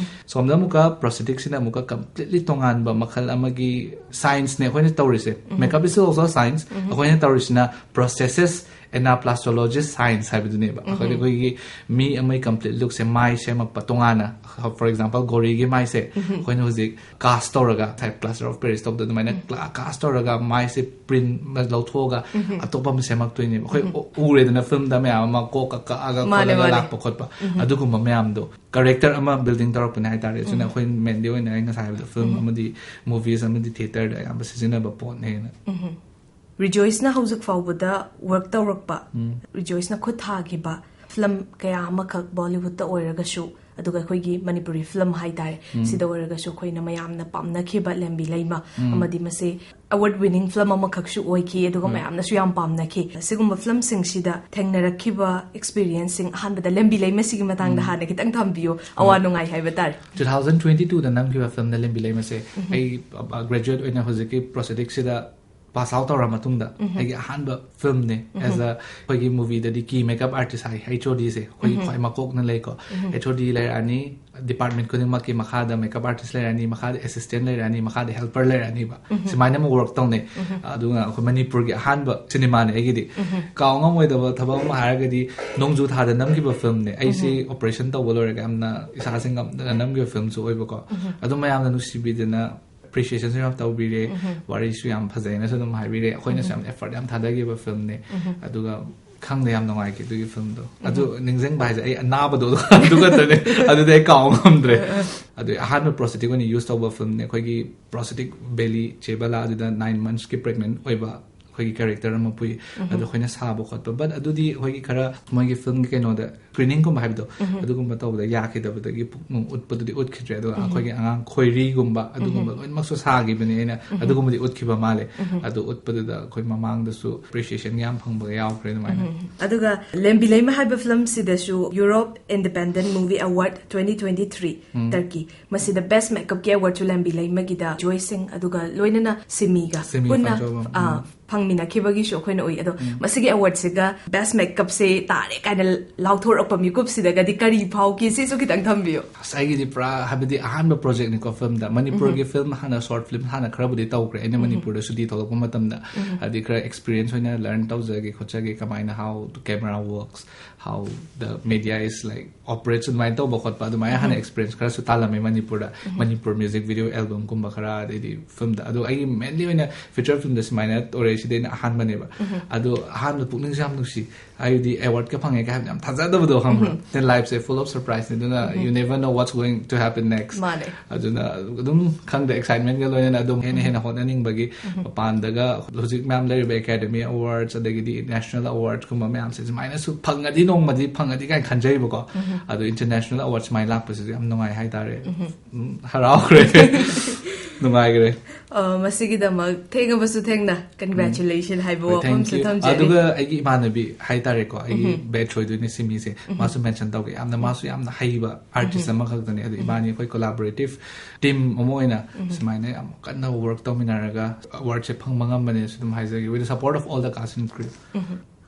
ꯁꯣꯝꯗ ꯑꯃꯨꯛꯀ ꯄ꯭ꯔꯣꯁꯊꯦꯇꯤꯛꯁꯤꯅ ꯑꯃꯨꯛꯀ ꯀꯝꯄ꯭ꯂꯤꯠꯂꯤ ꯇꯣꯉꯥꯟꯕ ꯃꯈꯜ ꯑꯃꯒꯤ ꯁꯥꯏꯟꯁꯅꯦ ꯑꯩꯈꯣꯏꯅ ꯇꯧꯔꯤꯁꯦ꯫ Makeup is also science. ꯑꯩꯈꯣꯏꯅ ꯇꯧꯔꯤꯁꯤꯅ ꯄ꯭ꯔꯣꯁꯊꯦꯁꯤꯁ ꯑꯦꯅꯥꯄ꯭ꯂꯥꯁꯇꯣꯂꯣꯖꯤꯁ ꯁꯥꯏꯟꯁ ꯍꯥꯏꯕꯗꯨꯅꯦꯕ꯫ ꯑꯩꯈꯣꯏ, ꯑꯩꯈꯣꯏꯒꯤ ꯃꯤ ꯑꯃꯒꯤ ꯀꯝꯄ꯭ꯂꯤꯠ ꯂꯨꯛꯁꯦ, ꯃꯥꯏ ꯁꯦꯝꯃꯛꯄ ꯇꯣꯉꯥꯟꯅ, for example, ꯒꯣꯔꯤꯒꯤ ꯃꯥꯏꯁꯦ ꯑꯩꯈꯣꯏꯅ ꯍꯧꯖꯤꯛ ꯀꯥꯁ ꯇꯧꯔꯒ, ꯉꯁꯥꯏ ꯄ꯭ꯂꯥꯁꯇꯔ ꯑꯣꯐ ꯄꯦꯔꯤꯁ ꯇꯧꯕꯗ ꯑꯗꯨꯃꯥꯏꯅ ꯀꯥꯁ ꯇꯧꯔꯒ ꯃꯥꯏꯁꯦ ꯄ꯭ꯔꯤꯟ ꯂꯧꯊꯣꯛꯑꯒ ꯑꯇꯣꯞꯄ ꯑꯃ ꯁꯦꯝꯃꯛꯇꯣꯏꯅꯦꯕ꯫ ꯑꯩꯈꯣꯏ ꯎ-, ꯎꯔꯦꯗꯅ ꯐꯤꯂꯝꯗ ꯃꯌꯥꯝ ꯑꯃ ꯀꯣꯛꯀ ꯀꯛꯑꯒ ꯃꯥꯅꯦ, ꯈꯣꯠꯂꯒ ꯃꯥꯅꯦ꯫ ꯂꯥꯛꯄ ꯈꯣꯠꯄ, ꯑꯗꯨꯒꯨꯝꯕ ꯃꯌꯥꯝꯗꯣ ꯀꯔꯦꯛꯇꯔ ꯑꯃ ꯕꯤꯜꯗꯤꯡ ꯇꯧꯔꯛꯄꯅꯦ ꯍꯥꯏꯇꯥꯔꯦ꯫ ꯑꯗꯨꯅ ꯑꯩꯈꯣꯏ ꯃꯦꯟꯂꯤ ꯑꯣꯏꯅ ꯑꯩ ꯉꯁꯥꯏ ꯍꯥꯏꯕꯗꯣ, ꯐꯤꯂꯝ ꯑꯃꯗꯤ ꯃꯨꯚꯤꯁ ꯑꯃꯗꯤ ꯊꯤꯌꯦꯇꯔꯗ ꯑꯌꯥꯝꯕ ꯁꯤꯖꯤꯟꯅꯕ ꯄꯣꯠꯅꯦꯅ꯫ ꯔꯤꯖꯣꯏꯁꯅ ꯍꯧꯖꯤꯛ ꯐꯥꯎꯕꯗ ꯋꯔꯛ ꯇꯧꯔꯛꯄ, ꯔꯤꯖꯣꯏꯁꯅ ꯈꯨꯠ ꯊꯥꯈꯤꯕ ꯐꯤꯂꯝ ꯀꯌꯥ ꯑꯃꯈꯛ, ꯕꯣꯂꯤꯋꯨꯗꯇ ꯑꯣꯏꯔꯒꯁꯨ, ꯑꯗꯨꯒ ꯑꯩꯈꯣꯏꯒꯤ ꯃꯅꯤꯄꯨꯔꯤ ꯐꯤꯂꯝ ꯍꯥꯏꯇꯥꯔꯦ, ꯁꯤꯗ ꯑꯣꯏꯔꯒꯁꯨ ꯑꯩꯈꯣꯏꯅ ꯃꯌꯥꯝꯅ ꯄꯥꯝꯅꯈꯤꯕ ꯂꯦꯝꯕꯤ ꯂꯩꯃ, ꯑꯃꯗꯤ ꯃꯁꯤ ꯑꯦꯋꯥꯔꯗ ꯋꯤꯅꯤꯡ ꯐꯤꯂꯝ ꯑꯃꯈꯛꯁꯨ ꯑꯣꯏꯈꯤ, ꯑꯗꯨꯒ ꯃꯌꯥꯝꯅꯁꯨ ꯌꯥꯝ ꯄꯥꯝꯅꯈꯤ꯫ ꯑꯁꯤꯒꯨꯝꯕ ꯐꯤꯂꯝꯁꯤꯡꯁꯤꯗ ꯊꯦꯡꯅꯔꯛꯈꯤꯕ ꯑꯦꯛꯁꯄꯤꯔꯤꯌꯦꯟꯁꯁꯤꯡ, ꯑꯍꯥꯟꯕꯗ ꯂꯦꯝꯕꯤ ꯂꯩꯃꯁꯤꯒꯤ ꯃꯇꯥꯡꯗ ꯍꯥꯟꯅ ꯈꯤꯇꯪ ꯊꯝꯕꯤꯌꯨ, ꯑꯋꯥ ꯅꯨꯡꯉꯥꯏ ꯍꯥꯏꯕ ꯇꯥꯔꯦ꯫ Two thousand twenty twoꯗ ꯅꯝꯈꯤꯕ ꯐꯤꯂꯝꯗ ꯂꯦꯝꯕꯤ ꯂꯩꯃꯁꯦ, ꯑꯩ ꯒ꯭ꯔꯦꯖꯨꯑꯦꯠ ꯑꯣꯏꯅ ꯍꯧꯖꯤꯛꯀꯤ ꯄ꯭ꯔꯣꯁꯊꯦꯇꯤꯛꯁꯤꯗ ꯄꯥꯁ ꯑꯥꯎꯠ ꯇꯧꯔ ꯃꯇꯨꯡꯗ ꯑꯩꯒꯤ ꯑꯍꯥꯟꯕ ꯐꯤꯂꯝꯅꯦ꯫ ꯑꯦꯁ ꯑ, ꯑꯩꯈꯣꯏꯒꯤ ꯃꯨꯚꯤꯗꯗꯤ ꯀꯤ ꯃꯦꯀꯞ ꯑꯥꯔꯇꯤꯁ ꯍꯥꯏ, ꯑꯩꯆ ꯑꯣ ꯗꯤꯁꯦ ꯑꯩꯈꯣꯏꯒꯤ ꯈ꯭ꯋꯥꯏ ꯃꯀꯣꯛꯅ ꯂꯩꯀꯣ꯫ ꯑꯩꯆ ꯑꯣ ꯗꯤ ꯂꯩꯔꯛꯑꯅꯤ, ꯗꯤꯄꯥꯔꯠꯃꯦꯟ ꯈꯨꯗꯤꯡꯃꯛꯀꯤ ꯃꯈꯥꯗ ꯃꯦꯀꯞ ꯑꯥꯔꯇꯤꯁ ꯂꯩꯔꯛꯑꯅꯤ, ꯃꯈꯥꯗ ꯑꯦꯁꯤꯁꯇꯦꯟ ꯂꯩꯔꯛꯑꯅꯤ, ꯃꯈꯥꯗ ꯍꯦꯜꯄꯔ ꯂꯩꯔꯛꯑꯅꯤꯕ꯫ ꯁꯨꯃꯥꯏꯅ ꯑꯃꯨꯛ ꯋꯔꯛ ꯇꯧꯅꯩ꯫ ꯑꯗꯨꯒ ꯑꯩꯈꯣꯏ ꯃꯅꯤꯄꯨꯔꯒꯤ ꯑꯍꯥꯟꯕ ꯁꯤꯅꯦꯃꯥꯅꯦ ꯑꯩꯒꯤꯗꯤ꯫ ꯀꯥꯎ ꯉꯝꯃꯣꯏꯗꯕ ꯊꯕꯛ ꯑꯃ ꯍꯥꯏꯔꯒꯗꯤ ꯅꯣꯡꯖꯨ ꯊꯥꯗ ꯅꯝꯈꯤꯕ ꯐꯤꯂꯝꯅꯦ꯫ ꯑꯩꯁꯤ ꯑꯣꯄꯔꯦꯁꯟ ꯇꯧꯕ ꯂꯣꯏꯔꯒ ꯌꯥꯝꯅ ꯏꯁꯥꯁꯦ ꯉꯝꯗꯅ ꯅꯝꯈꯤꯕ ꯐꯤꯂꯝꯁꯨ ꯑꯣꯏꯕꯀꯣ꯫ ꯑꯗꯨꯝ ꯃꯌꯥꯝꯅ ꯅꯨꯡꯁꯤꯕꯤꯗꯅ ꯑꯦꯄ꯭ꯔꯤꯁꯤꯌꯦꯁꯟꯁꯨ ꯌꯥꯝ ꯇꯧꯕꯤꯔꯦ, ꯋꯥꯔꯤꯁꯨ ꯌꯥꯝ ꯐꯖꯩꯅꯁꯨ ꯑꯗꯨꯝ ꯍꯥꯏꯕꯤꯔꯦ꯫ ꯑꯩꯈꯣꯏꯅꯁꯨ ꯌꯥꯝ ꯑꯦꯐꯔꯠ ꯌꯥꯝ ꯊꯥꯗꯈꯤꯕ ꯐꯤꯂꯝꯅꯦ꯫ ꯑꯗꯨꯒ ꯈꯪꯗꯦ, ꯌꯥꯝ ꯅꯨꯡꯉꯥꯏꯈꯤ ꯑꯗꯨꯒꯤ ꯐꯤꯂꯝꯗꯣ꯫ ꯑꯗꯨ ꯅꯤꯡꯁꯤꯡꯕ ꯍꯥꯏꯁꯦ ꯑꯩ ꯑꯅꯥꯕꯗꯣ ꯑꯗꯨ ꯈꯛꯇꯅꯦ꯫ ꯑꯗꯨꯗꯤ ꯑꯩ ꯀꯥꯎ ꯉꯝꯗ꯭ꯔꯦ꯫ ꯑꯗꯨ ꯑꯍꯥꯟꯕ ꯄ꯭ꯔꯣꯁꯊꯦꯇꯤꯛ ꯑꯣꯏꯅ ꯌꯨꯁ ꯇꯧꯕ ꯐꯤꯂꯝꯅꯦ ꯑꯩꯈꯣꯏꯒꯤ ꯄ꯭ꯔꯣꯁꯊꯦꯇꯤꯛ ꯕꯦꯂꯤ, ꯆꯦ ꯕꯂꯥ, ꯑꯗꯨꯗ ꯅꯥꯏꯟ ꯃꯟꯊꯁꯀꯤ ꯄ꯭ꯔꯦꯒꯅꯦꯟ ꯑꯣꯏꯕ ꯑꯩꯈꯣꯏꯒꯤ ꯀꯦꯔꯦꯛꯇꯔ ꯑꯃ ꯄꯨꯏ꯫ ꯑꯗꯣ ꯑꯩꯈꯣꯏꯅ ꯁꯥꯕ ꯈꯣꯠꯄ, ꯕꯠ ꯑꯗꯨꯗꯤ ꯑꯩꯈꯣꯏꯒꯤ ꯈꯔ ꯃꯣꯏꯒꯤ ꯐꯤꯂꯝꯒꯤ ꯀꯩꯅꯣꯗ ꯁ꯭ꯀ꯭ꯔꯤꯅꯤꯡꯒꯨꯝꯕ ꯍꯥꯏꯕꯗꯣ, ꯑꯗꯨꯒꯨꯝꯕ ꯇꯧꯕꯗ ꯌꯥꯈꯤꯗꯕꯗꯒꯤ ꯄꯨꯛ-, ꯎꯠꯄꯗꯨꯗꯤ ꯎꯠꯈꯤꯗ꯭ꯔꯦ꯫ ꯑꯗꯨꯒ ꯑꯩꯈꯣꯏꯒꯤ ꯑꯉꯥꯡ ꯈꯣꯏꯔꯤꯒꯨꯝꯕ ꯑꯗꯨꯒꯨꯝꯕ ꯂꯣꯏꯅꯃꯛꯁꯨ ꯁꯥꯈꯤꯕꯅꯤ ꯑꯩꯅ꯫ ꯑꯗꯨꯒꯨꯝꯕꯗꯤ ꯎꯠꯈꯤꯕ ꯃꯥꯜꯂꯦ꯫ ꯑꯗꯨ ꯎꯠꯄꯗꯨꯗ ꯑꯩꯈꯣꯏ ꯃꯃꯥꯡꯗꯁꯨ ꯑꯦꯄ꯭ꯔꯤꯁꯤꯌꯦꯁꯟ ꯌꯥꯝ ꯐꯪꯕꯒ ꯌꯥꯎꯈ꯭ꯔꯦ ꯑꯗꯨꯃꯥꯏꯅ꯫ ꯑꯗꯨꯒ ꯂꯦꯝꯕꯤ ꯂꯩꯃ ꯍꯥꯏꯕ ꯐꯤꯂꯝꯁꯤꯗꯁꯨ Europe Independent Movie Award twenty twenty three, Turkey, ꯃꯁꯤꯗ ꯕꯦꯁ ꯃꯦꯀꯞꯀꯤ ꯑꯦꯋꯥꯔꯗꯁꯨ ꯂꯦꯝꯕꯤ ꯂꯩꯃꯒꯤꯗ ꯖꯣꯏ ꯁꯤꯡ ꯑꯗꯨꯒ ꯂꯣꯏꯅꯅ ꯁꯤꯃꯤꯒ ꯁꯤꯃꯤ ꯄꯨꯟꯅ, ꯐꯪꯖꯕ, ꯑꯥ, ꯐꯪꯃꯤꯟꯅꯈꯤꯕꯒꯤꯁꯨ ꯑꯩꯈꯣꯏꯅ ꯎꯏ꯫ ꯑꯗꯣ ꯃꯁꯤꯒꯤ ꯑꯦꯋꯥꯔꯗꯁꯤꯒ ꯕꯦꯁ ꯃꯦꯀꯞꯁꯦ ꯇꯥꯔꯦ ꯀꯥꯏꯅ ꯂꯥꯎꯊꯣꯔꯛꯄ ꯃꯤꯀꯨꯞꯁꯤꯗꯒꯗꯤ ꯀꯔꯤ ꯐꯥꯎꯈꯤ, ꯁꯤꯁꯨ ꯈꯤꯇꯪ ꯊꯝꯕꯤꯌꯨ꯫ ꯑꯁ, ꯑꯩꯒꯤꯗꯤ ꯄꯨꯔꯥ, ꯍꯥꯏꯕꯗꯤ, ꯑꯍꯥꯟꯕ ꯄ꯭ꯔꯣꯖꯦꯛꯅꯤꯀꯣ ꯐꯤꯂꯝꯗ꯫ ꯃꯅꯤꯄꯨꯔꯒꯤ ꯐꯤꯂꯝ ꯍꯥꯟꯅ, ꯁꯣꯔꯠ ꯐꯤꯂꯝ ꯍꯥꯟꯅ ꯈꯔꯕꯨꯗꯤ ꯇꯧꯈ꯭ꯔꯦ ꯑꯩꯅ ꯃꯅꯤꯄꯨꯔꯗ ꯁꯨꯇꯤ ꯊꯣꯛꯂꯛꯄ ꯃꯇꯝꯗ꯫ ꯍꯥꯏꯗꯤ ꯈꯔ ꯑꯦꯛꯁꯄꯤꯔꯤꯌꯦꯟꯁ ꯑꯣꯏꯅ ꯂꯔꯟ ꯇꯧꯖꯒꯦ ꯈꯣꯠꯆꯒꯦ, ꯀꯃꯥꯏꯅ, how the camera works, how the media is like operates, ꯑꯗꯨꯃꯥꯏꯅ ꯇꯧꯕ ꯈꯣꯠꯄ, ꯑꯗꯨꯃꯥꯏꯅ ꯍꯥꯟꯅ ꯑꯦꯛꯁꯄꯤꯔꯤꯌꯦꯟꯁ ꯈꯔꯁꯨ ꯇꯥꯜꯂꯝꯃꯦ ꯃꯅꯤꯄꯨꯔꯗ꯫ ꯃꯅꯤꯄꯨꯔ ꯃ꯭ꯌꯨꯖꯤꯛ ꯚꯤꯗꯤꯑꯣ ꯑꯦꯜꯕꯝꯒꯨꯝꯕ ꯈꯔ, ꯑꯗꯩꯗꯤ ꯐꯤꯂꯝꯗ꯫ ꯑꯗꯣ ꯑꯩꯒꯤ ꯃꯦꯟꯂꯤ ꯑꯣꯏꯅ ꯐꯤꯆꯔ ꯐꯤꯂꯝꯗ ꯁꯨꯃꯥꯏꯅ ꯑꯣꯏꯔꯛꯏꯁꯤꯗꯤ ꯑꯩꯅ ꯑꯍꯥꯟꯕꯅꯦꯕ꯫ ꯑꯗꯣ ꯑꯍꯥꯟꯕ ꯄꯨꯛꯅꯤꯡꯁꯨ ꯌꯥꯝ ꯅꯨꯡꯁꯤ, ꯍꯥꯏꯕꯗꯤ ꯑꯦꯋꯥꯔꯗꯀ ꯐꯪꯉꯦ ꯀꯥꯏ ꯍꯥꯏꯕꯗꯤ ꯌꯥꯝ ꯊꯥꯖꯗꯕꯗꯣ, ꯈꯪꯕ꯭ꯔꯥ? ꯂꯥꯏꯐꯁꯦ full of surpriseꯅꯤ, ꯑꯗꯨꯅ you never know what's going to happen next꯫ ꯃꯥꯅꯦ꯫ ꯑꯗꯨꯅ ꯑꯗꯨꯝ, ꯈꯪꯗꯦ, ꯑꯦꯛꯁꯥꯏꯠꯃꯦꯟꯒ ꯂꯣꯏꯅꯅ ꯑꯗꯨꯝ ꯍꯦꯟꯅ ꯍꯦꯟꯅ ꯍꯣꯠꯅꯅꯤꯡꯕꯒꯤ ꯃꯄꯥꯟꯗꯒ ꯍꯧꯖꯤꯛ ꯃꯌꯥꯝ ꯂꯩꯔꯤꯕ ꯑꯦꯀꯥꯗꯃꯤ ꯑꯦꯋꯥꯔꯗꯁ ꯑꯗꯒꯤꯗꯤ ꯅꯦꯁꯅꯦꯜ ꯑꯦꯋꯥꯔꯗꯁꯀꯨꯝꯕ ꯃꯌꯥꯝꯁꯦ ꯁꯨꯃꯥꯏꯅꯁꯨ ꯐꯪꯉꯗꯤ, ꯅꯣꯡꯃꯗꯤ ꯐꯪꯉꯗꯤ ꯀꯥꯏꯅ ꯈꯟꯖꯩꯕꯀꯣ꯫ ꯑꯗꯣ ꯏꯟꯇꯔꯅꯦꯁꯅꯦꯜ ꯑꯦꯋꯥꯔꯗ ꯁꯨꯃꯥꯏꯅ ꯂꯥꯛꯄꯁꯤꯁꯨ ꯌꯥꯝ ꯅꯨꯡꯉꯥꯏ ꯍꯥꯏꯇꯥꯔꯦ꯫ ꯎꯝ, ꯍꯔꯥꯎꯈ꯭ꯔꯦ꯫ ꯅꯨꯡꯉꯥꯏꯈ꯭ꯔꯦ꯫ ꯑ, ꯃꯁꯤꯒꯤꯗꯃꯛ ꯊꯦꯡꯉꯕꯁꯨ ꯊꯦꯡꯅ congratulation ꯍꯥꯏꯕ ꯍꯣꯏ, ꯋꯥꯐꯝꯁꯨ thank you꯫ ꯊꯝꯖꯔꯤ꯫ ꯑꯗꯨꯒ ꯑꯩꯒꯤ ꯏꯃꯥꯟꯅꯕꯤ ꯍꯥꯏꯇꯥꯔꯦꯀꯣ, ꯑꯩꯒꯤ ꯕꯦꯠꯁ ꯑꯣꯏꯗꯣꯏꯅꯦ ꯁꯤꯃꯤꯁꯦ, ꯃꯥꯁꯨ ꯃꯦꯟꯁꯟ ꯇꯧꯒꯦ꯫ ꯌꯥꯝꯅ, ꯃꯥꯁꯨ ꯌꯥꯝꯅ ꯍꯩꯕ ꯑꯥꯔꯇꯤꯁ ꯑꯃꯈꯛꯇꯅꯦ꯫ ꯑꯗꯣ ꯏꯕꯥꯅꯤ ꯑꯩꯈꯣꯏ ꯀꯣꯂꯥꯕꯣꯔꯦꯇꯤꯞ ꯇꯤꯝ ꯑꯃ ꯑꯣꯏꯅ ꯁꯨꯃꯥꯏꯅ ꯌꯥꯝ ꯀꯟꯅ ꯋꯔꯛ ꯇꯧꯃꯤꯟꯅꯔꯒ ꯑꯦꯋꯥꯔꯗꯁꯦ ꯐꯪꯕ ꯉꯝꯕꯅꯦ꯫ ꯑꯗꯨꯝ ꯍꯥꯏꯖꯒꯦ, with the support of all the cast and crew꯫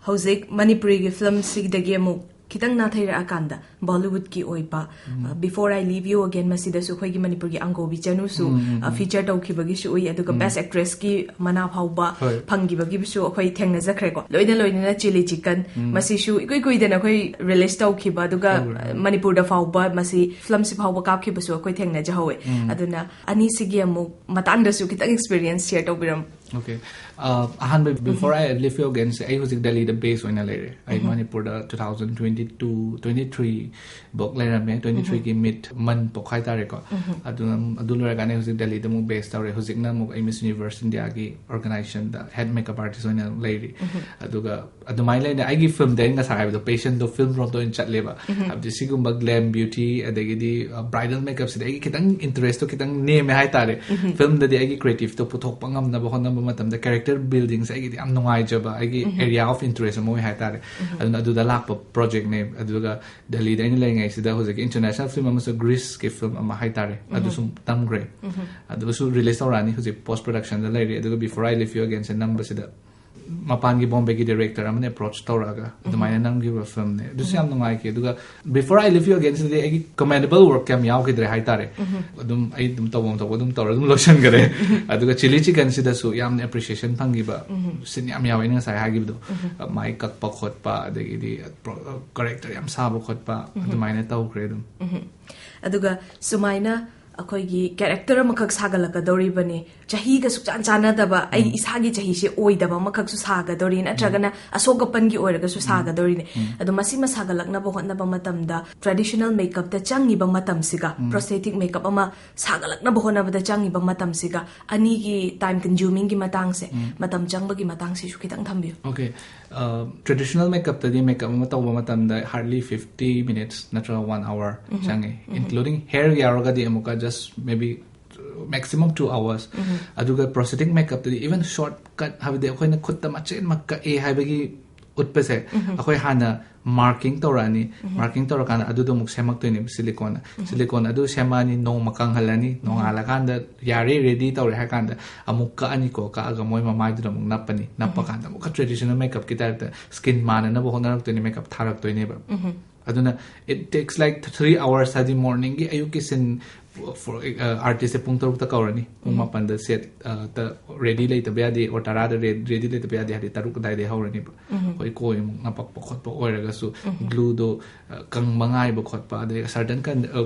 ꯍꯧꯖꯤꯛ ꯃꯅꯤꯄꯨꯔꯤꯒꯤ ꯐꯤꯂꯝꯁꯤꯗꯒꯤ ꯑꯃꯨꯛ ꯈꯤꯇꯪ ꯅꯥꯊꯩꯔꯛꯑꯀꯥꯟꯗ ꯕꯣꯂꯤꯋꯨꯗꯀꯤ ꯑꯣꯏꯕ, ꯑ, Before I Leave You Again, ꯃꯁꯤꯗꯁꯨ ꯑꯩꯈꯣꯏꯒꯤ ꯃꯅꯤꯄꯨꯔꯒꯤ ꯑꯪꯒꯣꯕꯤ ꯆꯅꯨꯁꯨ, ꯑ, ꯐꯤꯆꯔ ꯇꯧꯈꯤꯕꯒꯤꯁꯨ ꯎꯏ, ꯑꯗꯨꯒ ꯕꯦꯁ ꯑꯦꯛꯇ꯭ꯔꯦꯁꯀꯤ ꯃꯅꯥ ꯐꯥꯎꯕ ꯍꯣꯏ꯫ ꯐꯪꯈꯤꯕꯒꯤꯁꯨ ꯑꯩꯈꯣꯏ ꯊꯦꯡꯅꯖꯈ꯭ꯔꯦꯀꯣ꯫ ꯂꯣꯏꯅ ꯂꯣꯏꯅꯅ ꯆꯤꯂꯤ ꯆꯤꯀꯟ, ꯃꯁꯤꯁꯨ ꯏꯀꯨꯏ ꯀꯨꯏꯗꯅ ꯑꯩꯈꯣꯏ ꯔꯤꯂꯤꯁ ꯇꯧꯈꯤꯕ, ꯑꯗꯨꯒ, ꯇꯧꯈ꯭ꯔꯦ꯫ ꯑ, ꯃꯅꯤꯄꯨꯔꯗ ꯐꯥꯎꯕ ꯃꯁꯤ ꯐꯤꯂꯝꯁꯤ ꯐꯥꯎꯕ ꯀꯥꯞꯈꯤꯕꯁꯨ ꯑꯩꯈꯣꯏ ꯊꯦꯡꯅꯖꯍꯧꯋꯦ꯫ ꯑꯗꯨꯅ ꯑꯅꯤꯁꯤꯒꯤ ꯑꯃꯨꯛ ꯃꯇꯥꯡꯗꯁꯨ ꯈꯤꯇꯪ ꯑꯦꯛꯁꯄꯤꯔꯤꯌꯦꯟꯁ ꯁꯤꯌꯔ ꯇꯧꯕꯤꯔꯝꯃꯨ꯫ ꯑꯣꯀꯦ꯫ ꯑ, ꯑꯍꯥꯟꯕ Before I Leave You Again ꯁꯦ ꯑꯩ ꯍꯧꯖꯤꯛ ꯗꯦꯜꯂꯤꯗ ꯕꯦꯁ ꯑꯣꯏꯅ ꯂꯩꯔꯦ꯫ ꯑꯩ ꯃꯅꯤꯄꯨꯔꯗ two thousand twenty two twenty three ꯕꯣꯛ ꯂꯩꯔꯝꯃꯦ꯫ Twenty three ꯒꯤ ꯃꯤꯠ ꯃꯟ ꯄꯣꯛ ꯍꯥꯏꯇꯥꯔꯦꯀꯣ꯫ ꯑꯗꯨꯅ ꯑꯗꯨ ꯂꯣꯏꯔꯀꯥꯟꯗ ꯑꯩ ꯍꯧꯖꯤꯛ ꯗꯦꯜꯂꯤꯗ ꯑꯃꯨꯛ ꯕꯦꯁ ꯇꯧꯔꯦ꯫ ꯍꯧꯖꯤꯛꯅ ꯑꯃꯨꯛ ꯑꯩ Miss Universe India ꯒꯤ organization ꯗ head makeup artist ꯑꯣꯏꯅ ꯂꯩꯔꯤ꯫ ꯑꯗꯨꯒ ꯑꯗꯨꯃꯥꯏꯅ ꯂꯩꯅ ꯑꯩꯒꯤ ꯐꯤꯂꯝꯗ ꯑꯩꯅ ꯉꯁꯥꯏ ꯍꯥꯏꯕꯗꯣ, ꯄꯦꯁꯟꯗꯣ ꯐꯤꯂꯝ ꯔꯣꯝꯗ ꯑꯣꯏꯅ ꯆꯠꯂꯦꯕ꯫ ꯍꯥꯏꯕꯗꯤ ꯁꯤꯒꯨꯝꯕ glam beauty ꯑꯗꯒꯤꯗꯤ bridal makeup ꯁꯤꯗ ꯑꯩꯒꯤ ꯈꯤꯇꯪ interest ꯇꯣ ꯈꯤꯇꯪ ꯅꯦꯝꯃꯦ ꯍꯥꯏꯇꯥꯔꯦ꯫ ꯐꯤꯂꯝꯗꯗꯤ ꯑꯩꯒꯤ creative ꯇꯣ ꯄꯨꯊꯣꯛꯄ ꯉꯝꯅꯕ ꯍꯣꯠꯅꯕ ꯃꯇꯝꯗ character building ꯁꯦ ꯑꯩꯒꯤꯗꯤ ꯌꯥꯝ ꯅꯨꯡꯉꯥꯏꯖꯕ, ꯑꯩꯒꯤ area of interest ꯑꯃ ꯑꯣꯏ ꯍꯥꯏꯇꯥꯔꯦ꯫ ꯑꯗꯨꯅ ꯑꯗꯨꯗ ꯂꯥꯛꯄ project ꯅꯦ꯫ ꯑꯗꯨꯒ ꯗꯦꯜꯂꯤꯗ ꯑꯩꯅ ꯂꯩꯔꯤꯉꯩꯁꯤꯗ ꯍꯧꯖꯤꯛꯀꯤ international film ꯑꯃꯁꯨ, Greece ꯀꯤ film ꯑꯃ ꯍꯥꯏꯇꯥꯔꯦ, ꯑꯗꯨꯁꯨ ꯇꯝꯈ꯭ꯔꯦ꯫ ꯑꯗꯨꯁꯨ release ꯇꯧꯔꯛꯑꯅꯤ, ꯍꯧꯖꯤꯛ post production ꯗ ꯂꯩꯔꯤ꯫ ꯑꯗꯨꯒ Before I Leave You Again ꯁꯦ ꯅꯝꯕꯁꯤꯗ ꯃꯄꯥꯟꯒꯤ ꯕꯣꯝꯕꯦꯒꯤ director ꯑꯃꯅ approach ꯇꯧꯔꯛꯑꯒ ꯑꯗꯨꯃꯥꯏꯅ ꯅꯝꯈꯤꯕ film ꯅꯦ꯫ ꯑꯗꯨꯁꯨ ꯌꯥꯝ ꯅꯨꯡꯉꯥꯏꯈꯤ꯫ ꯑꯗꯨꯒ Before I Leave You Again ꯁꯤꯗꯤ ꯑꯩꯒꯤ commendable work ꯌꯥꯝ ꯌꯥꯎꯈꯤꯗ꯭ꯔꯦ ꯍꯥꯏꯇꯥꯔꯦ꯫ ꯑꯗꯨꯝ ꯑꯩ ꯑꯗꯨꯝ ꯇꯧꯐꯝ ꯊꯣꯛꯄ ꯑꯗꯨꯝ ꯇꯧꯔ ꯑꯗꯨꯝ ꯂꯣꯏꯁꯤꯟꯈꯔꯦ꯫ ꯑꯗꯨꯒ Chilli Chicken ꯁꯤꯗꯁꯨ ꯌꯥꯝꯅ appreciation ꯐꯪꯈꯤꯕ scene ꯌꯥꯝ ꯌꯥꯎꯋꯦ, ꯑꯩꯅ ꯉꯁꯥꯏ ꯍꯥꯏꯈꯤꯕꯗꯣ꯫ ꯃꯥꯏ ꯀꯛꯄ ꯈꯣꯠꯄ, ꯑꯗꯒꯤꯗꯤ character ꯌꯥꯝ ꯁꯥꯕ ꯈꯣꯠꯄ, ꯑꯗꯨꯃꯥꯏꯅ ꯇꯧꯈ꯭ꯔꯦ ꯑꯗꯨꯝ꯫ ꯑꯗꯨꯒ ꯁꯨꯃꯥꯏꯅ ꯑꯩꯈꯣꯏꯒꯤ character ꯑꯃꯈꯛ ꯁꯥꯒꯠꯂꯛꯀꯗꯧꯔꯤꯕꯅꯤ, ꯆꯍꯤꯒ ꯁꯨꯛꯆꯥꯟ ꯆꯥꯟꯅꯗꯕ, ꯑꯩ ꯏꯁꯥꯒꯤ ꯆꯍꯤꯁꯦ ꯑꯣꯏꯗꯕ ꯑꯃꯈꯛꯁꯨ ꯁꯥꯒꯗꯧꯔꯤ, ꯅꯠꯇ꯭ꯔꯒꯅ ꯑꯁꯣꯛ ꯑꯄꯟꯒꯤ ꯑꯣꯏꯔꯒꯁꯨ ꯁꯥꯒꯗꯧꯔꯤꯅꯦ꯫ ꯑꯗꯣ ꯃꯁꯤꯃ ꯁꯥꯒꯠꯂꯛꯅꯕ ꯍꯣꯠꯅꯕ ꯃꯇꯝꯗ traditional makeup ꯇ ꯆꯪꯉꯤꯕ ꯃꯇꯝꯁꯤꯒ prosthetic makeup ꯑꯃ ꯁꯥꯒꯠꯂꯛꯅꯕ ꯍꯣꯠꯅꯕꯗ ꯆꯪꯉꯤꯕ ꯃꯇꯝꯁꯤꯒ ꯑꯅꯤꯒꯤ time consuming ꯒꯤ ꯃꯇꯥꯡꯁꯦ, ꯃꯇꯝ ꯆꯪꯕꯒꯤ ꯃꯇꯥꯡꯁꯤꯁꯨ ꯈꯤꯇꯪ ꯊꯝꯕꯤꯌꯨ꯫ Okay. Traditional makeup ꯇꯗꯤ makeup ꯑꯃ ꯇꯧꯕ ꯃꯇꯝꯗ hardly fifty minutes ꯅꯠꯇ꯭ꯔꯒ one hour ꯆꯪꯉꯦ꯫ Including hair ꯌꯥꯎꯔꯒꯗꯤ ꯑꯃꯨꯛꯀ just maybe maximum two hours꯫ ꯑꯗꯨꯒ prosthetic makeup ꯇꯗꯤ even short cut, ꯍꯥꯏꯕꯗꯤ ꯑꯩꯈꯣꯏꯅ ꯈꯨꯠꯇ ꯃꯆꯦꯠ ꯑꯃ ꯀꯛꯑꯦ ꯍꯥꯏꯕꯒꯤ ꯎꯠꯄꯁꯦ, ꯑꯩꯈꯣꯏ ꯍꯥꯟꯅ marking ꯇꯧꯔꯛꯑꯅꯤ꯫ Marking ꯇꯧꯔꯀꯥꯟꯗ ꯑꯗꯨꯗꯣ ꯑꯃꯨꯛ ꯁꯦꯝꯃꯛꯇꯣꯏꯅꯦꯕ silicone ꯅ꯫ Silicone ꯑꯗꯨ ꯁꯦꯝꯃꯛꯑꯅꯤ, ꯅꯣꯡꯃ ꯀꯪꯍꯜꯂꯅꯤ, ꯅꯣꯡꯉꯥꯜꯂꯀꯥꯟꯗ ꯌꯥꯔꯦ, ready ꯇꯧꯔꯦ ꯍꯥꯏ ꯀꯥꯟꯗ ꯑꯃꯨꯛ ꯀꯛꯑꯅꯤꯀꯣ꯫ ꯀꯛꯑꯒ ꯃꯣꯏ ꯃꯃꯥꯏꯗꯨꯗ ꯑꯃꯨꯛ ꯅꯞꯄꯅꯤ꯫ ꯅꯞꯄ ꯀꯥꯟꯗ ꯑꯃꯨꯛꯀ traditional makeup ꯀꯤ type ꯇ skin ꯃꯥꯟꯅꯅꯕ ꯍꯣꯠꯅꯔꯛꯇꯣꯏꯅꯦ, makeup ꯊꯥꯔꯛꯇꯣꯏꯅꯦꯕ꯫ ꯑꯗꯨꯅ it takes like three hours, ꯍꯥꯏꯗꯤ morning ꯒꯤ, ꯑꯌꯨꯛꯀꯤ scene ꯑꯥꯔꯇꯤꯁꯁꯦ ꯄꯨꯡ ꯇꯔꯨꯛꯇ ꯀꯧꯔꯅꯤ, ꯄꯨꯡ ꯃꯥꯄꯟꯗ ꯁꯦꯠ ꯇ ꯔꯦꯗꯤ ꯂꯩꯇꯕ ꯌꯥꯗꯦ, ꯑꯣꯔ ꯇꯔꯥꯗ ꯔꯦꯗꯤ ꯂꯩꯇꯕ ꯌꯥꯗꯦ, ꯍꯥꯏꯗꯤ ꯇꯔꯨꯛ ꯑꯗꯥꯏꯗꯒꯤ ꯍꯧꯔꯅꯤꯕ꯫ ꯑꯩꯈꯣꯏ ꯀꯣꯏꯃꯨꯛ ꯅꯄꯛꯄ ꯈꯣꯠꯄ ꯑꯣꯏꯔꯒꯁꯨ, ꯒ꯭ꯂꯨꯗꯣ ꯀꯪꯕ ꯉꯥꯏꯕ ꯈꯣꯠꯄ, ꯑꯗꯩ ꯁꯔꯇꯟ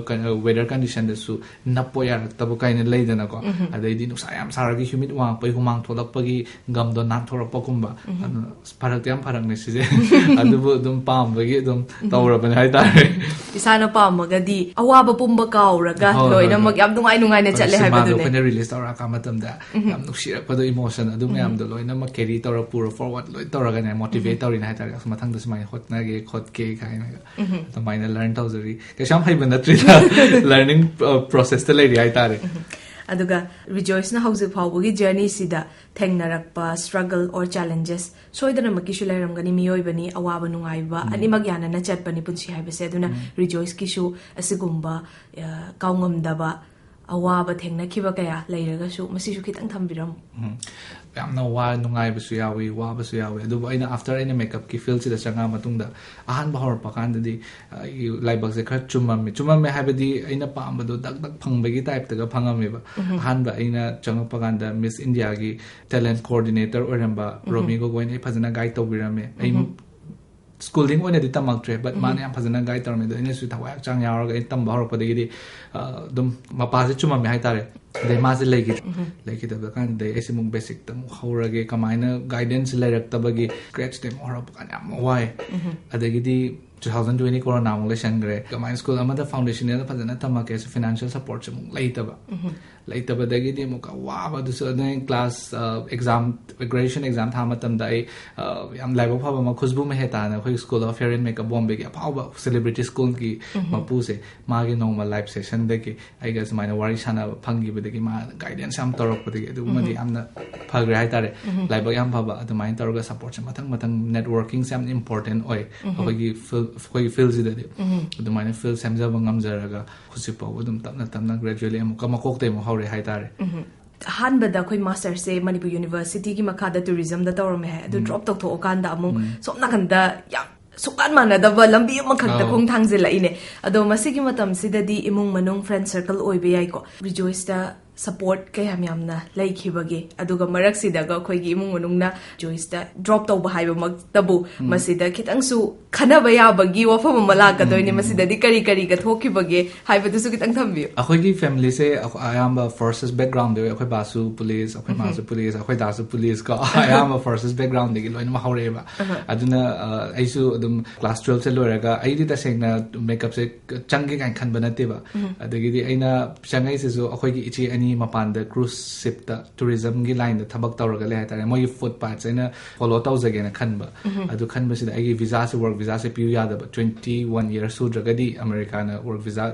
ꯋꯦꯗꯔ ꯀꯟꯗꯤꯁꯟꯗꯁꯨ ꯅꯞꯄ ꯌꯥꯔꯛꯇꯕ ꯀꯥꯏꯅ ꯂꯩꯗꯅꯀꯣ꯫ ꯑꯗꯩꯗꯤ ꯅꯨꯡꯁꯥ ꯌꯥꯝ ꯁꯥꯔꯒ ꯍ꯭ꯌꯨꯃꯤꯠ ꯋꯥꯡꯉꯛꯄꯒꯤ ꯍꯨꯃꯥꯡ ꯊꯣꯛꯂꯛꯄꯒꯤ ꯒꯝꯗꯣ ꯅꯥꯟꯊꯣꯔꯛꯄꯒꯨꯝꯕ꯫ ꯑꯗꯨꯅ ꯑꯁ, ꯐꯔꯛꯇꯤ ꯌꯥꯝ ꯐꯔꯛꯅꯦ ꯁꯤꯁꯦ꯫ ꯑꯗꯨꯕꯨ ꯑꯗꯨꯝ ꯄꯥꯝꯕꯒꯤ ꯑꯗꯨꯝ ꯇꯧꯔꯕꯅꯦ ꯍꯥꯏꯇꯥꯔꯦ꯫ ꯏꯁꯥꯅ ꯄꯥꯝꯃꯒꯗꯤ ꯑꯋꯥꯕ ꯄꯨꯝꯕ ꯀꯥꯎꯔꯒ ꯍꯣꯏ, ꯍꯣꯏ, ꯂꯣꯏꯅꯃꯛ ꯍꯣꯏ꯫ ꯌꯥꯝ ꯅꯨꯡꯉꯥꯏ ꯅꯨꯡꯉꯥꯏꯅ ꯆꯠꯂꯦ ꯁꯤꯃꯥꯗꯣ ꯍꯥꯏꯕꯗꯨꯅꯦ꯫ ꯑꯩꯈꯣꯏꯅ ꯔꯤꯂꯤꯁ ꯇꯧꯔꯛꯑꯀꯥꯟ ꯃꯇꯝꯗ ꯌꯥꯝ ꯅꯨꯡꯁꯤꯔꯛꯄꯗꯣ, ꯏꯃꯣꯁꯟ ꯑꯗꯨ ꯃꯌꯥꯝꯗꯣ ꯂꯣꯏꯅꯃꯛ ꯀꯦꯔꯤ ꯇꯧꯔ ꯄꯨꯔ ꯐꯣꯔꯋꯥꯔꯗ ꯂꯣꯏ ꯇꯧꯔꯒꯅꯦ ꯃꯣꯇꯤꯚꯦꯠ ꯇꯧꯔꯤꯅꯦ ꯍꯥꯏꯇꯥꯔꯦ꯫ ꯑꯁ, ꯃꯊꯪꯗ ꯁꯨꯃꯥꯏꯅ ꯍꯣꯠꯅꯒꯦ ꯈꯣꯠꯀꯦ ꯀꯥꯏꯅꯒ ꯑꯗꯨꯃꯥꯏꯅ ꯂꯔꯟ ꯇꯧꯖꯔꯤ꯫ ꯀꯩꯁꯨ ꯌꯥꯝ ꯍꯩꯕ ꯅꯠꯇ꯭ꯔꯤꯗ꯫ ꯂꯔꯅꯤꯡ ꯄ꯭ꯔꯣꯁꯦꯁꯇ ꯂꯩꯔꯤ ꯍꯥꯏꯇꯥꯔꯦ꯫ ꯑꯗꯨꯒ ꯔꯤꯖꯣꯏꯁꯅ ꯍꯧꯖꯤꯛ ꯐꯥꯎꯕꯒꯤ ꯖꯔꯅꯤꯁꯤꯗ ꯊꯦꯡꯅꯔꯛꯄ ꯁ꯭ꯇ꯭ꯔꯒꯜ ꯑꯣꯔ ꯆꯦꯂꯦꯟꯖꯦꯁ ꯁꯣꯏꯗꯅꯃꯛꯀꯤꯁꯨ ꯂꯩꯔꯝꯒꯅꯤ꯫ ꯃꯤꯑꯣꯏꯕꯅꯤ, ꯑꯋꯥꯕ ꯅꯨꯡꯉꯥꯏꯕ ꯑꯅꯤꯃꯛ ꯌꯥꯅꯅ ꯆꯠꯄꯅꯤ ꯄꯨꯟꯁꯤ ꯍꯥꯏꯕꯁꯦ꯫ ꯑꯗꯨꯅ ꯔꯤꯖꯣꯏꯁꯀꯤꯁꯨ ꯑꯁꯤꯒꯨꯝꯕ ꯑ, ꯀꯥꯎꯉꯝꯗꯕ ꯑꯋꯥꯕ ꯊꯦꯡꯅꯈꯤꯕ ꯀꯌꯥ ꯂꯩꯔꯒꯁꯨ ꯃꯁꯤꯁꯨ ꯈꯤꯇꯪ ꯊꯝꯕꯤꯔꯝꯃꯨ꯫ ꯎꯝ꯫ ꯌꯥꯝꯅ ꯋꯥ ꯅꯨꯡꯉꯥꯏꯕꯁꯨ ꯌꯥꯎꯏ, ꯋꯥꯕꯁꯨ ꯌꯥꯎꯏ꯫ ꯑꯗꯨꯕꯨ ꯑꯩꯅ ꯑꯥꯐꯇꯔ ꯑꯩꯅ ꯃꯦꯀꯞꯀꯤ ꯐꯤꯜꯁꯤꯗ ꯆꯪꯉꯛꯑ ꯃꯇꯨꯡꯗ ꯑꯍꯥꯟꯕ ꯍꯧꯔꯛꯄ ꯀꯥꯟꯗꯗꯤ ꯑꯩꯒꯤ ꯂꯥꯏꯕꯛꯁꯦ ꯈꯔ ꯆꯨꯝꯃꯝꯃꯤ꯫ ꯆꯨꯝꯃꯝꯃꯦ ꯍꯥꯏꯕꯗꯤ ꯑꯩꯅ ꯄꯥꯝꯕꯗꯣ ꯗꯛ ꯗꯛ ꯐꯪꯕꯒꯤ ꯇꯥꯏꯞꯇꯒ ꯐꯪꯉꯝꯃꯦꯕ꯫ ꯑꯍꯥꯟꯕ ꯑꯩꯅ ꯆꯪꯉꯛꯄ ꯀꯥꯟꯗ ꯃꯤꯁ ꯏꯟꯗꯤꯌꯥꯒꯤ ꯇꯦꯂꯦꯟꯠ ꯀꯣꯑꯣꯔꯗꯤꯅꯦꯇꯔ ꯑꯣꯏꯔꯝꯕ ꯔꯣꯃꯤ ꯒꯣꯒꯣꯏꯅ ꯑꯩ ꯐꯖꯅ ꯒꯥꯏꯗ ꯇꯧꯕꯤꯔꯝꯃꯦ꯫ ꯑꯩ ꯁ꯭ꯀꯨꯂꯤꯡ ꯑꯣꯏꯅꯗꯤ ꯇꯝꯃꯛꯇ꯭ꯔꯦ, ꯕꯠ ꯃꯥꯅ ꯌꯥꯝ ꯐꯖꯅ ꯒꯥꯏꯗ ꯇꯧꯔꯝꯃꯦ꯫ ꯑꯗꯣ ꯑꯩꯅꯁꯨ ꯊꯋꯥꯏ ꯍꯛꯆꯥꯡ ꯌꯥꯎꯔꯒ ꯑꯩꯅ ꯇꯝꯕ ꯍꯧꯔꯛꯄꯗꯒꯤꯗꯤ, ꯑ, ꯑꯗꯨꯝ ꯃꯄꯥꯁꯦ ꯆꯨꯝꯃꯝꯃꯦ ꯍꯥꯏꯇꯥꯔꯦ꯫ ꯑꯗꯩ ꯃꯥꯁꯦ ꯂꯩꯈꯤꯗ꯭ꯔꯦ꯫ ꯂꯩꯈꯤꯗꯕ ꯀꯥꯟꯗ ꯑꯩꯁꯦ ꯑꯃꯨꯛ ꯕꯦꯁꯤꯛꯇ ꯑꯃꯨꯛ ꯍꯧꯔꯒꯦ, ꯀꯃꯥꯏꯅ ꯒꯥꯏꯗꯦꯟꯁ ꯂꯩꯔꯛꯇꯕꯒꯤ ꯁ꯭ꯀ꯭ꯔꯦꯠꯁꯇ ꯑꯃꯨꯛ ꯍꯧꯔꯛꯄ ꯀꯥꯟꯗ ꯌꯥꯝ ꯋꯥꯏ꯫ ꯑꯗꯒꯤꯗꯤ ꯇꯨ ꯊꯥꯎꯖꯟ ꯇ꯭ꯋꯦꯟꯇꯤ ꯀꯣꯔꯣꯅꯥ ꯑꯃꯨꯛ ꯂꯩꯁꯟꯈ꯭ꯔꯦ꯫ ꯀꯃꯥꯏꯅ ꯁ꯭ꯀꯨꯜ ꯑꯃꯗ ꯐꯥꯎꯟꯗꯦꯁꯟꯅꯦꯜꯗ ꯐꯖꯅ ꯇꯝꯃꯛꯀꯦꯁꯨ ꯐꯤꯅꯥꯟꯁꯤꯌꯦꯜ ꯁꯄꯣꯔꯠꯁꯦ ꯑꯃꯨꯛ ꯂꯩꯇꯕ꯫ ꯂꯩꯇꯕꯗꯒꯤꯗꯤ ꯑꯃꯨꯛꯀ ꯋꯥꯕꯗꯨꯁꯨ, ꯑꯗꯨꯅ ꯀ꯭ꯂꯥꯁ, ꯑ, ꯑꯦꯛꯖꯥꯝ, ꯒ꯭ꯔꯦꯖꯨꯑꯦꯁꯟ ꯑꯦꯛꯖꯥꯝ ꯊꯥꯕ ꯃꯇꯝꯗ ꯑꯩ, ꯑ, ꯌꯥꯝ ꯂꯥꯏꯕꯛ ꯐꯕ ꯑꯃ, ꯈꯨꯁꯕꯨ ꯃꯦꯍꯦꯇꯥꯅ ꯑꯩꯈꯣꯏ school of hair and makeup ꯕꯣꯝꯕꯦꯒꯤ ꯑꯐꯥꯎꯕ ꯁꯦꯂꯦꯕ꯭ꯔꯤꯇꯤ ꯁ꯭ꯀꯨꯜꯒꯤ ꯃꯄꯨꯁꯦ, ꯃꯥꯒꯤ ꯅꯣꯡꯃ ꯂꯥꯏꯚ ꯁꯦꯁꯟꯗꯒꯤ ꯑꯩꯒ ꯁꯨꯃꯥꯏꯅ ꯋꯥꯔꯤ ꯁꯥꯟꯅꯕ ꯐꯪꯈꯤꯕꯗꯒꯤ, ꯃꯥ ꯒꯥꯏꯗꯦꯟꯁ ꯌꯥꯝ ꯇꯧꯔꯛꯄꯗꯒꯤ ꯑꯗꯨꯒꯨꯝꯕꯗꯤ ꯌꯥꯝꯅ ꯐꯈ꯭ꯔꯦ ꯍꯥꯏꯇꯥꯔꯦ꯫ ꯂꯥꯏꯕꯛ ꯌꯥꯝ ꯐꯕ꯫ ꯑꯗꯨꯃꯥꯏꯅ ꯇꯧꯔꯒ ꯁꯄꯣꯔꯠꯁꯦ ꯃꯊꯪ ꯃꯊꯪ, ꯅꯦꯠꯋꯣꯔꯀꯤꯡꯁꯦ ꯌꯥꯝ ꯏꯝꯄꯣꯔꯇꯦꯟ ꯑꯣꯏ ꯑꯩꯈꯣꯏꯒꯤ ꯐꯤꯜ, ꯑꯩꯈꯣꯏꯒꯤ ꯐꯤꯜꯁꯤꯗꯗꯤ꯫ ꯑꯗꯨꯃꯥꯏꯅ ꯐꯤꯜ ꯁꯦꯝꯖꯕ ꯉꯝꯖꯔꯒ ꯍꯧꯖꯤꯛ ꯐꯥꯎꯕ ꯑꯗꯨꯝ ꯇꯞꯅ ꯇꯞꯅ ꯒ꯭ꯔꯦꯖꯨꯑꯦꯂꯤ ꯑꯃꯨꯛꯀ ꯃꯀꯣꯛꯇꯩ ꯑꯃꯨꯛ ꯍꯧꯔꯦ ꯍꯥꯏꯇꯥꯔꯦ꯫ ꯑꯍꯥꯟꯕꯗ ꯑꯩꯈꯣꯏ ꯃꯥꯁꯇꯔꯁꯦ ꯃꯅꯤꯄꯨꯔ ꯌꯨꯅꯤꯚꯔꯁꯤꯇꯤꯒꯤ ꯃꯈꯥꯗ ꯇꯨꯔꯤꯖꯝꯗ ꯇꯧꯔꯝꯃꯦ ꯍꯥꯏ, ꯑꯗꯨ ꯗ꯭ꯔꯣꯞ ꯇꯧꯊꯣꯛꯑꯀꯥꯟꯗ ꯑꯃꯨꯛ ꯁꯣꯝ ꯅꯥꯀꯟꯗ ꯌꯥꯝ ꯁꯨꯛꯃꯥꯟ ꯃꯥꯟꯅꯗꯕ ꯂꯝꯕꯤ ꯑꯃꯈꯛꯇ ꯑꯧ꯫ ꯈꯣꯡ ꯊꯥꯡꯖꯤꯜꯂꯛꯏꯅꯦ꯫ ꯑꯗꯣ ꯃꯁꯤꯒꯤ ꯃꯇꯝꯁꯤꯗꯗꯤ ꯏꯃꯨꯡ ꯃꯅꯨꯡ, friend circle ꯑꯣꯏꯕ ꯌꯥꯏꯀꯣ, ꯔꯤꯖꯣꯏꯁꯇ support ꯀꯌꯥꯝ ꯌꯥꯝꯅ ꯂꯩꯈꯤꯕꯒꯦ? ꯑꯗꯨꯒ ꯃꯔꯛꯁꯤꯗꯒ ꯑꯩꯈꯣꯏꯒꯤ ꯏꯃꯨꯡ ꯃꯅꯨꯡꯅ ꯔꯤꯖꯣꯏꯁꯇ drop ꯇꯧꯕ ꯍꯥꯏꯕꯃꯛꯇꯕꯨ ꯃꯁꯤꯗ ꯈꯤꯇꯪꯁꯨ ꯈꯟꯅꯕ ꯌꯥꯕꯒꯤ ꯋꯥꯐꯝ ꯑꯃ ꯂꯥꯛꯀꯗꯣꯏꯅꯤ꯫ ꯃꯁꯤꯗꯗꯤ ꯀꯔꯤ ꯀꯔꯤꯒ ꯊꯣꯛꯈꯤꯕꯒꯦ ꯍꯥꯏꯕꯗꯨꯁꯨ ꯈꯤꯇꯪ ꯊꯝꯕꯤꯌꯨ꯫ ꯑꯩꯈꯣꯏꯒꯤ familyꯁꯦ ꯑꯩꯈꯣꯏ ꯑꯌꯥꯝꯕ forces backgroundꯗꯒꯤ, ꯑꯩꯈꯣꯏ ꯕꯥꯁꯨ police, ꯑꯩꯈꯣꯏ ꯃꯥꯁꯨ police, ꯑꯩꯈꯣꯏ ꯗꯥꯁꯨ police ꯀꯣ, ꯑꯌꯥꯝꯕ forces backgroundꯗꯒꯤ ꯂꯣꯏꯅꯃꯛ ꯍꯧꯔꯛꯑꯦꯕ꯫ ꯑꯗꯨꯅ ꯑ, ꯑꯩꯁꯨ ꯑꯗꯨꯝ class twelveꯁꯦ ꯂꯣꯏꯔꯒ, ꯑꯩꯗꯤ ꯇꯁꯦꯡꯅ makeupꯁꯦ ꯆꯪꯒꯦ ꯀꯥꯏꯅ ꯈꯟꯕ ꯅꯠꯇꯦꯕ꯫ ꯑꯗꯒꯤꯗꯤ ꯑꯩꯅ ꯆꯪꯉꯛꯏꯁꯤꯁꯨ ꯑꯩꯈꯣꯏꯒꯤ ꯏꯆꯦ ꯑꯅꯤ ꯃꯄꯥꯟꯗ cruise shipꯇ tourismꯒꯤ lineꯗ ꯊꯕꯛ ꯇꯧꯔꯒ ꯂꯩ ꯍꯥꯏꯇꯥꯔꯦ꯫ ꯃꯣꯏꯒꯤ foot pathꯁꯦ ꯑꯩꯅ follow ꯇꯧꯖꯒꯦꯅ ꯈꯟꯕ꯫ ꯑꯗꯨ ꯈꯟꯕꯁꯤꯗ ꯑꯩꯒꯤ visaꯁꯦ, work visaꯁꯦ ꯄꯤꯌꯨ ꯌꯥꯗꯕ, twenty one years ꯁꯨꯗ꯭ꯔꯒꯗꯤ ꯑꯃꯦꯔꯤꯀꯥꯅ work visa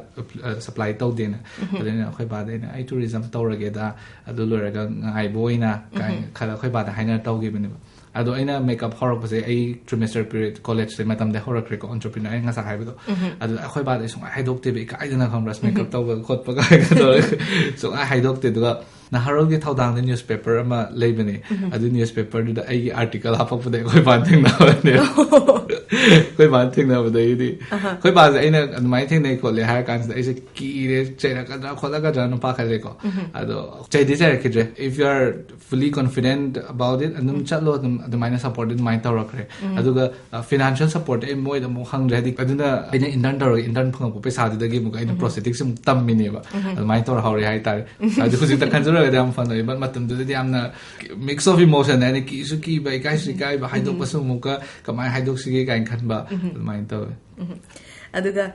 supply ꯇꯧꯗꯦꯅ꯫ ꯑꯗꯨꯅ ꯑꯩꯈꯣꯏ ꯕꯥꯗ ꯑꯩꯅ, "ꯑꯩ tourism ꯇꯧꯔꯒꯦꯗ, ꯑꯗꯨ ꯂꯣꯏꯔꯒ ꯉꯥꯏꯕ ꯑꯣꯏꯅ" ꯀꯥꯏꯅ ꯈꯜꯂ ꯑꯩꯈꯣꯏ ꯕꯥꯗ ꯍꯥꯏꯅꯔ ꯇꯧꯈꯤꯕꯅꯦꯕ꯫ ꯑꯗꯣ ꯑꯩꯅ makeup ꯍꯧꯔꯛꯄꯁꯦ ꯑꯩ trimester period, college ꯃꯇꯝꯗ ꯍꯧꯔꯛꯈ꯭ꯔꯦꯀꯣ, entrepreneur ꯑꯩ ꯉꯁꯥꯏ ꯍꯥꯏꯕꯗꯣ꯫ ꯑꯗꯣ ꯑꯩꯈꯣꯏ ꯕꯥꯗ ꯑꯩ ꯁꯨꯡꯍꯥꯏ ꯍꯥꯏꯗꯣꯛꯇꯦꯕ, ꯏꯀꯥꯏꯗꯅ, ꯈꯪꯕ꯭ꯔꯥ, makeup ꯇꯧꯕ ꯈꯣꯠꯄ ꯀꯥꯏꯅ ꯇꯧꯔꯒ ꯁꯨꯡꯍꯥꯏ ꯍꯥꯏꯗꯣꯛꯇꯦ꯫ ꯑꯗꯨꯒ ꯅꯍꯥꯔꯣꯜꯒꯤ ꯊꯧꯗꯥꯡꯗ newspaper ꯑꯃ ꯂꯩꯕꯅꯦ꯫ ꯑꯗꯨ newspaperꯗꯨꯗ ꯑꯩꯒꯤ article ꯍꯥꯄꯛꯄꯗ ꯑꯩꯈꯣꯏ ꯕꯥꯅ ꯊꯦꯡꯅꯕꯅꯦ꯫ ꯑꯩꯈꯣꯏ ꯕꯥꯅ ꯊꯦꯡꯅꯕꯗꯒꯤꯗꯤ ꯑꯩꯈꯣꯏ ꯕꯥꯁꯦ ꯑꯩꯅ ꯑꯗꯨꯃꯥꯏꯅ ꯊꯦꯡꯅꯩ ꯈꯣꯠꯂꯦ ꯍꯥꯏꯔ ꯀꯥꯟꯁꯤꯗ ꯑꯩꯁꯦ ꯀꯤꯔꯦ, ꯆꯩꯔꯛꯀꯗ꯭ꯔꯥ ꯈꯣꯠꯂꯛꯀꯗ꯭ꯔꯥ ꯅꯨꯄꯥ ꯈꯜꯂꯦꯀꯣ꯫ ꯑꯗꯣ ꯆꯩꯗꯤ ꯆꯩꯔꯛꯈꯤꯗ꯭ꯔꯦ, "If you are fully confident about it, ꯑꯗꯨꯝ ꯆꯠꯂꯣ", ꯑꯗꯨꯝ ꯑꯗꯨꯃꯥꯏꯅ support ꯑꯗꯨꯃꯥꯏꯅ ꯇꯧꯔꯛꯈ꯭ꯔꯦ꯫ ꯑꯗꯨꯒ financial support ꯑꯩ ꯃꯣꯏꯗ ꯑꯃꯨꯛ ꯍꯪꯗ꯭ꯔꯦ, ꯍꯥꯏꯗꯤ ꯑꯗꯨꯅ ꯑꯩꯅ intern ꯇꯧꯔꯒ intern ꯐꯪꯉꯛꯄ ꯄꯩꯁꯥꯗꯨꯗꯒꯤ ꯑꯃꯨꯛ ꯑꯩꯅ prosthetics ꯑꯃꯨꯛ ꯇꯝꯃꯤꯅꯦꯕ꯫ ꯑꯗꯨꯃꯥꯏꯅ ꯇꯧꯔ ꯍꯧꯔꯦ ꯍꯥꯏꯇꯥꯔꯦ꯫ ꯑꯗꯨ ꯍꯧꯖꯤꯛꯇ ꯈꯟꯖꯔꯨꯔꯒꯗꯤ ꯌꯥꯝ fun ꯑꯣꯏ, but ꯃꯇꯝꯗꯨꯗꯗꯤ ꯌꯥꯝꯅ mix of emotion ꯍꯥꯏꯅ, ꯀꯤꯁꯨ ꯀꯤꯕ, ꯏꯀꯥꯏꯁꯨ ꯏꯀꯥꯏꯕ, ꯍꯥꯏꯗꯣꯛꯄꯁꯨ ꯑꯃꯨꯛꯀ ꯀꯃꯥꯏꯅ ꯍꯥꯏꯗꯣꯛꯁꯤꯒꯦ ꯀꯥꯏꯅ ꯈꯟꯕ, ꯑꯗꯨꯃꯥꯏꯅ ꯇꯧꯋꯦ꯫ ꯑꯗꯨꯒ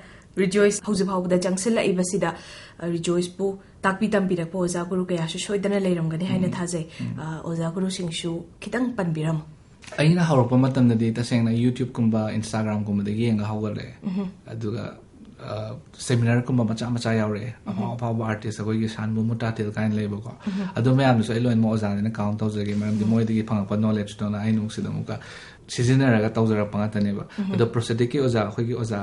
ꯔꯤꯖꯣꯏꯁ ꯍꯧꯖꯤꯛ ꯐꯥꯎꯕꯗ ꯆꯪꯁꯤꯜꯂꯛꯏꯕꯁꯤꯗ, ꯑ, ꯔꯤꯖꯣꯏꯁꯄꯨ ꯇꯥꯛꯄꯤ ꯇꯝꯕꯤꯔꯛꯄ ꯑꯣꯖꯥ ꯒꯨꯔꯨ ꯀꯌꯥꯁꯨ ꯁꯣꯏꯗꯅ ꯂꯩꯔꯝꯒꯅꯤ ꯍꯥꯏꯅ ꯊꯥꯖꯩ꯫ ꯑ, ꯑꯣꯖꯥ ꯒꯨꯔꯨꯁꯤꯡꯁꯨ ꯈꯤꯇꯪ ꯄꯟꯕꯤꯔꯝꯃꯨ꯫ ꯑꯩꯅ ꯍꯧꯔꯛꯄ ꯃꯇꯝꯗꯗꯤ ꯇꯁꯦꯡꯅ YouTubeꯀꯨꯝꯕ Instagramꯒꯨꯝꯕꯗꯒꯤ ꯌꯦꯡꯉ ꯍꯧꯒꯠꯂꯛꯑꯦ꯫ ꯑꯗꯨꯒ, ꯑ, seminarꯒꯨꯝꯕ ꯃꯆꯥ ꯃꯆꯥ ꯌꯥꯎꯔꯛꯑꯦ꯫ ꯑꯐꯥꯎ ꯑꯐꯥꯎꯕ artist, ꯑꯩꯈꯣꯏꯒꯤ ꯁꯥꯟꯕꯨ ꯃꯨꯇꯥꯇꯤꯜ ꯀꯥꯏꯅ ꯂꯩꯕꯀꯣ꯫ ꯑꯗꯨ ꯃꯌꯥꯝꯗꯨꯁꯨ ꯑꯩ ꯂꯣꯏꯅꯃꯛ ꯑꯣꯖꯥꯅꯦꯅ count ꯇꯧꯖꯒꯦ, ꯃꯔꯝꯗꯤ ꯃꯣꯏꯗꯒꯤ ꯐꯪꯉꯛꯄ knowledgeꯗꯨꯅ ꯑꯩ ꯅꯨꯡꯁꯤꯗ ꯑꯃꯨꯛꯀ ꯁꯤꯖꯤꯟꯅꯔꯒ ꯇꯧꯖꯔꯛꯄ ꯉꯥꯛꯇꯅꯦꯕ꯫ ꯑꯗꯣ prostheticꯀꯤ ꯑꯣꯖꯥ, ꯑꯩꯈꯣꯏꯒꯤ ꯑꯣꯖꯥ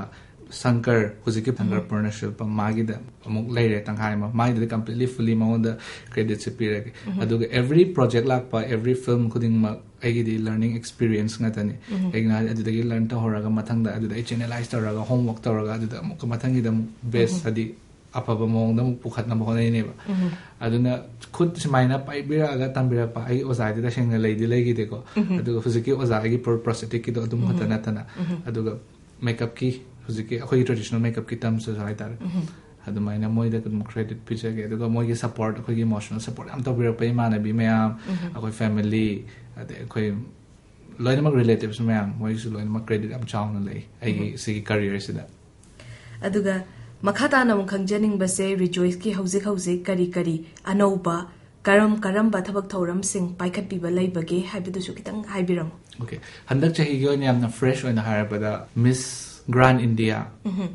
ꯁꯪꯀꯔ, ꯍꯧꯖꯤꯛꯀꯤ ꯁꯪꯀꯔ ꯄꯨꯔꯅ ꯁꯤꯜꯄꯝ, ꯃꯥꯒꯤꯗ ꯑꯃꯨꯛ ꯂꯩꯔꯦ ꯇꯪꯈꯥꯏ ꯑꯃ, ꯃꯥꯒꯤꯗꯗꯤ completely fully ꯃꯉꯣꯟꯗ creditꯁꯦ ꯄꯤꯔꯒꯦ꯫ ꯑꯗꯨꯒ every project ꯂꯥꯛꯄ, every film ꯈꯨꯗꯤꯡꯃꯛ ꯑꯩꯒꯤꯗꯤ learning experience ꯉꯥꯛꯇꯅꯤ꯫ ꯀꯩꯒꯤꯅꯣ ꯍꯥꯏꯔꯗꯤ ꯑꯗꯨꯗꯒꯤ learn ꯇꯧꯍꯧꯔꯒ ꯃꯊꯪꯗ ꯑꯗꯨꯗ ꯑꯩ channelize ꯇꯧꯔꯒ, homework ꯇꯧꯔꯒ, ꯑꯗꯨꯗ ꯑꯃꯨꯛꯀ ꯃꯊꯪꯒꯤꯗ ꯑꯃꯨꯛ best ꯍꯥꯏꯗꯤ ꯑꯐꯕ ꯃꯑꯣꯡꯗ ꯑꯃꯨꯛ ꯄꯨꯈꯠꯅꯕ ꯍꯣꯠꯅꯩꯅꯦꯕ꯫ ꯑꯗꯨꯅ ꯈꯨꯠ ꯁꯨꯃꯥꯏꯅ ꯄꯥꯏꯕꯤꯔꯛꯑꯒ ꯇꯝꯕꯤꯔꯛꯄ ꯑꯩꯒꯤ ꯑꯣꯖꯥꯗꯤ ꯇꯁꯦꯡꯅ ꯂꯩꯗꯤ ꯂꯩꯈꯤꯗꯦꯀꯣ꯫ ꯑꯗꯨꯒ ꯍꯧꯖꯤꯛꯀꯤ ꯑꯣꯖꯥ ꯑꯩꯒꯤ pro-, prostheticꯀꯤꯗꯣ ꯑꯗꯨꯝ ꯈꯛꯇ ꯅꯠꯇꯅ, ꯑꯗꯨꯒ makeupꯀꯤ ꯍꯧꯖꯤꯛꯀꯤ ꯑꯩꯈꯣꯏꯒꯤ traditional makeupꯀꯤ ꯇꯝꯁꯨ ꯍꯥꯏꯇꯥꯔꯦ꯫ ꯑꯗꯨꯃꯥꯏꯅ ꯃꯣꯏꯗ ꯑꯗꯨꯝ credit ꯄꯤꯖꯒꯦ꯫ ꯑꯗꯨꯒ ꯃꯣꯏꯒꯤ support, ꯑꯩꯈꯣꯏꯒꯤ emotional support ꯌꯥꯝ ꯇꯧꯕꯤꯔꯛꯄ ꯏꯃꯥꯟꯅꯕꯤ ꯃꯌꯥꯝ, ꯑꯩꯈꯣꯏ family, ꯑꯗꯩ ꯑꯩꯈꯣꯏ ꯂꯣꯏꯅꯃꯛ relatives ꯃꯌꯥꯝ, ꯃꯣꯏꯒꯤꯁꯨ ꯂꯣꯏꯅꯃꯛ credit ꯌꯥꯝ ꯆꯥꯎꯅ ꯂꯩ ꯑꯩꯒꯤ ꯁꯤꯒꯤ careerꯁꯤꯗ꯫ ꯑꯗꯨꯒ ꯃꯈꯥ ꯇꯥꯅ ꯑꯃꯨꯛ ꯈꯪꯖꯅꯤꯡꯕꯁꯦ, Rejoiceꯀꯤ ꯍꯧꯖꯤꯛ ꯍꯧꯖꯤꯛ ꯀꯔꯤ ꯀꯔꯤ ꯑꯅꯧꯕ, ꯀꯔꯝ ꯀꯔꯝꯕ ꯊꯕꯛ ꯊꯧꯔꯝꯁꯤꯡ ꯄꯥꯏꯈꯠꯄꯤꯕ ꯂꯩꯕꯒꯦ ꯍꯥꯏꯕꯗꯨꯁꯨ ꯈꯤꯇꯪ ꯍꯥꯏꯕꯤꯔꯝꯃꯨ꯫ Okay, ꯍꯟꯗꯛ ꯆꯍꯤꯒꯤ ꯑꯣꯏꯅ ꯌꯥꯝꯅ fresh ꯑꯣꯏꯅ ꯍꯥꯏꯔꯕꯗ, Miss Grand India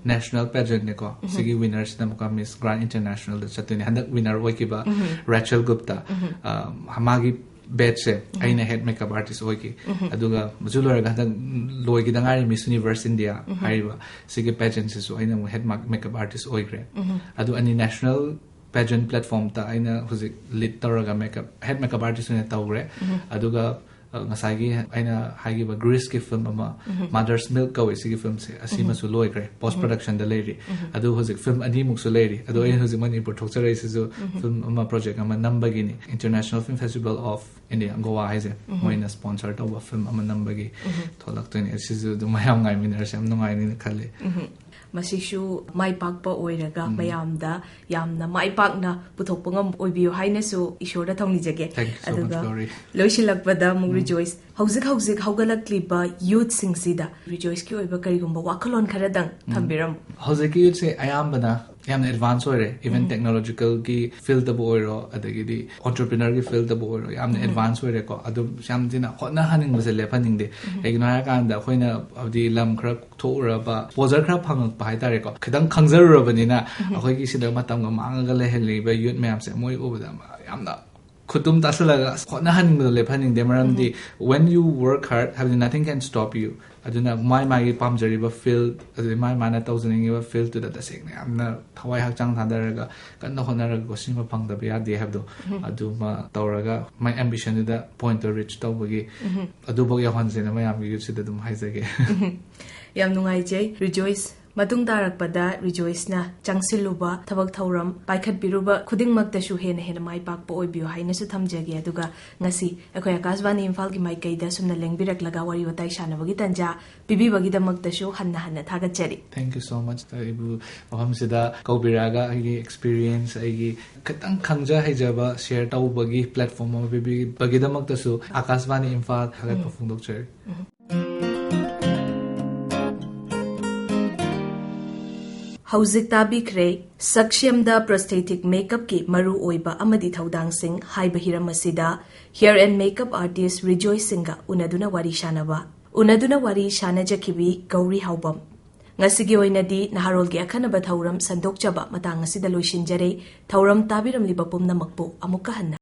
National Pageantꯅꯦꯀꯣ꯫ ꯁꯤꯒꯤ winnerꯁꯤꯅ ꯑꯃꯨꯛꯀ Miss Grand Internationalꯗ ꯆꯠꯇꯣꯏꯅꯦ꯫ ꯍꯟꯗꯛ winner ꯑꯣꯏꯈꯤꯕ Rachel Gupta, ꯑ, ꯃꯥꯒꯤ batchꯁꯦ ꯑꯩꯅ head makeup artist ꯑꯣꯏꯈꯤ꯫ ꯑꯗꯨꯒ ꯃꯁꯤ ꯂꯣꯏꯔꯒ ꯍꯟꯗꯛ ꯂꯣꯏꯈꯤꯗ ꯉꯥꯏꯔꯤ Miss Universe India ꯍꯥꯏꯔꯤꯕ ꯁꯤꯒꯤ pageantꯁꯤꯁꯨ ꯑꯩꯅ ꯑꯃꯨꯛ head ma-, makeup artist ꯑꯣꯏꯈ꯭ꯔꯦ꯫ ꯑꯗꯨ ꯑꯅꯤ national pageant platformꯇ ꯑꯩꯅ ꯍꯧꯖꯤꯛ lead ꯇꯧꯔꯒ makeup, head makeup artist ꯑꯣꯏꯅ ꯇꯧꯈ꯭ꯔꯦ꯫ ꯑꯗꯨꯒ, ꯑ, ꯉꯁꯥꯏꯒꯤ ꯑꯩꯅ ꯍꯥꯏꯈꯤꯕ Greeceꯀꯤ film ꯑꯃ, Mother's Milk ꯀꯧꯋꯦ ꯁꯤꯒꯤ filmꯁꯦ, ꯑꯁꯤꯃꯁꯨ ꯂꯣꯏꯈ꯭ꯔꯦ, post productionꯗ ꯂꯩꯔꯤ꯫ ꯑꯗꯨ ꯍꯧꯖꯤꯛ film ꯑꯅꯤꯃꯨꯛꯁꯨ ꯂꯩꯔꯤ꯫ ꯑꯗꯣ ꯑꯩ ꯍꯧꯖꯤꯛ ꯃꯅꯤꯄꯨꯔ ꯊꯣꯛꯆꯔꯛꯏꯁꯤꯁꯨ film ꯑꯃ, project ꯑꯃ ꯅꯝꯕꯒꯤꯅꯤ꯫ International Film Festival of India, Goa ꯍꯥꯏꯁꯦ, ꯃꯣꯏꯅ sponsor ꯇꯧꯕ film ꯑꯃ ꯅꯝꯕꯒꯤ ꯊꯣꯛꯂꯛꯇꯣꯏꯅꯦ꯫ ꯑꯁꯤꯁꯨ ꯑꯗꯨꯝ ꯃꯌꯥꯝ ꯉꯥꯏꯃꯤꯟꯅꯔꯁꯦ, ꯌꯥꯝ ꯅꯨꯡꯉꯥꯏꯅꯤꯅ ꯈꯜꯂꯤ꯫ ꯃꯁꯤꯁꯨ ꯃꯥꯏ ꯄꯥꯛꯄ ꯑꯣꯏꯔꯒ ꯃꯌꯥꯝꯗ ꯌꯥꯝꯅ ꯃꯥꯏ ꯄꯥꯛꯅ ꯄꯨꯊꯣꯛꯄ ꯉꯝ ꯑꯣꯏꯕꯤꯌꯨ ꯍꯥꯏꯅꯁꯨ ꯏꯁꯣꯔꯗ ꯊꯧꯅꯤꯖꯒꯦ꯫ Thank you so much, ꯑꯗꯨꯒ Gauri꯫ ꯂꯣꯏꯁꯤꯜꯂꯛꯄꯗ ꯑꯃꯨꯛ Rejoice, ꯍꯧꯖꯤꯛ ꯍꯧꯖꯤꯛ ꯍꯧꯒꯠꯂꯛꯂꯤꯕ youthꯁꯤꯡꯁꯤꯗ Rejoiceꯀꯤ ꯑꯣꯏꯕ ꯀꯔꯤꯒꯨꯝꯕ ꯋꯥꯈꯜꯂꯣꯟ ꯈꯔꯗꯪ ꯊꯝꯕꯤꯔꯝꯃꯨ꯫ ꯍꯧꯖꯤꯛꯀꯤ youthꯁꯦ ꯑꯌꯥꯝꯕꯅ ꯌꯥꯝꯅ advance ꯑꯣꯏꯔꯦ, even technologicalꯒꯤ fieldꯇꯕꯨ ꯑꯣꯏꯔꯣ, ꯑꯗꯒꯤꯗꯤ entrepreneurꯒꯤ fieldꯇꯕꯨ ꯑꯣꯏꯔꯣ, ꯌꯥꯝꯅ advance ꯑꯣꯏꯔꯦꯀꯣ꯫ ꯑꯗꯨꯝ ꯌꯥꯝ ꯊꯤꯅ ꯍꯣꯠꯅꯍꯟꯅꯤꯡꯕꯁꯦ ꯂꯦꯞꯍꯟꯅꯤꯡꯗꯦ꯫ ꯀꯩꯒꯤꯅꯣ ꯍꯥꯏꯔꯀꯥꯟꯗ ꯑꯩꯈꯣꯏꯅ ꯍꯥꯏꯕꯗꯤ ꯂꯝ ꯈꯔ ꯊꯣꯛꯎꯔꯕ, exposure ꯈꯔ ꯐꯪꯉꯛꯄ ꯍꯥꯏꯇꯥꯔꯦꯀꯣ, ꯈꯤꯇꯪ ꯈꯪꯖꯔꯨꯔꯕꯅꯤꯅ ꯑꯩꯈꯣꯏꯒꯤ ꯁꯤꯗ ꯃꯇꯝꯒ ꯃꯥꯡꯉꯒ ꯂꯩꯍꯜꯂꯤꯕ youth ꯃꯌꯥꯝꯁꯦ ꯃꯣꯏ ꯎꯕꯗ ꯌꯥꯝꯅ ꯈꯨꯇꯨꯝ ꯇꯥꯁꯜꯂꯒ ꯑꯁ ꯍꯣꯠꯅꯍꯟꯅꯤꯡꯕꯗꯣ ꯂꯦꯞꯍꯟꯅꯤꯡꯗꯦ꯫ ꯃꯔꯝꯗꯤ when you work hard, ꯍꯥꯏꯕꯗꯤ nothing can stop you꯫ ꯑꯗꯨꯅ ꯃꯥꯏ ꯃꯥꯒꯤ ꯄꯥꯝꯖꯔꯤꯕ ꯐꯤꯜ, ꯑꯗꯨꯗꯩ ꯃꯥꯏ ꯃꯥꯅ ꯇꯧꯖꯅꯤꯡꯉꯤꯕ ꯐꯤꯜꯗꯨꯗ ꯇꯁꯦꯡꯅ ꯌꯥꯝꯅ ꯊꯋꯥꯏ ꯍꯛꯆꯥꯡ ꯊꯥꯗꯔꯒ ꯀꯟꯅ ꯍꯣꯠꯅꯔꯒꯀꯣ, ꯁꯤꯃ ꯐꯪꯗꯕ ꯌꯥꯗꯦ ꯍꯥꯏꯕꯗꯣ, ꯑꯗꯨꯃ ꯇꯧꯔꯒ ꯃꯥꯏ ꯑꯦꯝꯕꯤꯁꯟꯗꯨꯗ ꯄꯣꯏꯟꯠꯇꯣ ꯔꯤꯆ ꯇꯧꯕꯒꯤ ꯑꯗꯨꯐꯥꯎ ꯌꯧꯍꯟꯁꯦꯅ ꯃꯌꯥꯝꯒꯤ ꯌꯨꯠꯁꯤꯗ ꯑꯗꯨꯝ ꯍꯥꯏꯖꯒꯦ꯫ ꯌꯥꯝ ꯅꯨꯡꯉꯥꯏꯖꯩ ꯔꯤꯖꯣꯏꯁ꯫ ꯃꯇꯨꯡ ꯇꯥꯔꯛꯄꯗ ꯔꯤꯖꯣꯏꯁꯅ ꯆꯪꯁꯤꯜꯂꯨꯕ ꯊꯕꯛ ꯊꯧꯔꯝ ꯄꯥꯏꯈꯠꯄꯤꯔꯨꯕ ꯈꯨꯗꯤꯡꯃꯛꯇꯁꯨ ꯍꯦꯟꯅ ꯍꯦꯟꯅ ꯃꯥꯏ ꯄꯥꯛꯄ ꯑꯣꯏꯕꯤꯌꯨ ꯍꯥꯏꯅꯁꯨ ꯊꯝꯖꯒꯦ꯫ ꯑꯗꯨꯒ ꯉꯁꯤ ꯑꯩꯈꯣꯏ ꯑꯥꯀꯥꯁꯕꯥꯅꯤ ꯏꯝꯐꯥꯜꯒꯤ ꯃꯥꯏꯀꯩꯗ ꯁꯨꯝꯅ ꯂꯦꯡꯕꯤꯔꯛꯂꯒ ꯋꯥꯔꯤ ꯋꯥꯇꯥꯏ ꯁꯥꯟꯅꯕꯒꯤ ꯇꯥꯟꯖꯥ ꯄꯤꯕꯤꯕꯒꯤꯗꯃꯛꯇꯁꯨ ꯍꯟꯅ ꯍꯟꯅ ꯊꯥꯒꯠꯆꯔꯤ꯫ Thank you so much꯫ ꯑꯩꯕꯨ ꯃꯐꯝꯁꯤꯗ ꯀꯧꯕꯤꯔꯛꯑꯒ ꯑꯩꯒꯤ ꯑꯦꯛꯁꯄꯤꯔꯤꯌꯦꯟꯁ, ꯑꯩꯒꯤ ꯈꯤꯇꯪ ꯈꯪꯖ ꯍꯩꯖꯕ ꯁꯤꯌꯔ ꯇꯧꯕꯒꯤ ꯄ꯭ꯂꯦꯠꯐꯣꯝ ꯑꯃ ꯄꯤꯕꯤꯕꯒꯤꯗꯃꯛꯇꯁꯨ ꯑꯥꯀꯥꯁꯕꯥꯅꯤ ꯏꯝꯐꯥꯜ ꯊꯥꯒꯠꯄ ꯐꯣꯡꯗꯣꯛꯆꯔꯤ꯫ ꯍꯧꯖꯤꯛ ꯇꯥꯕꯤꯈ꯭ꯔꯦ ꯁꯛꯁ꯭ꯌꯝꯗ ꯄ꯭ꯔꯣꯁꯊꯦꯇꯤꯛ ꯃꯦꯀꯞꯀꯤ ꯃꯔꯨ ꯑꯣꯏꯕ ꯑꯃꯗꯤ ꯊꯧꯗꯥꯡꯁꯤꯡ ꯍꯥꯏꯕ ꯍꯤꯔꯝ ꯑꯁꯤꯗ ꯍꯤꯌꯔ ꯑꯦꯟ ꯃꯦꯀꯞ ꯑꯥꯔꯇꯤꯁ ꯔꯤꯖꯣꯏꯁ ꯁꯤꯡꯒ ꯎꯅꯗꯨꯅ ꯋꯥꯔꯤ ꯁꯥꯅꯕ꯫ ꯎꯅꯗꯨꯅ ꯋꯥꯔꯤ ꯁꯥꯅꯖꯈꯤꯕꯤ ꯒꯧꯔꯤ ꯍꯥꯎꯕꯝ꯫ ꯉꯁꯤꯒꯤ ꯑꯣꯏꯅꯗꯤ ꯅꯍꯥꯔꯣꯜꯒꯤ ꯑꯈꯟꯅꯕ ꯊꯧꯔꯝ ꯁꯟꯗꯣꯛꯆꯕ ꯃꯇꯥꯡ ꯑꯁꯤꯗ ꯂꯣꯏꯁꯤꯟꯖꯔꯦ꯫ ꯊꯧꯔꯝ ꯇꯥꯕꯤꯔꯝꯂꯤꯕ ꯄꯨꯝꯅꯃꯛꯄꯨ ꯑꯃꯨꯛꯀ ꯍꯟꯅ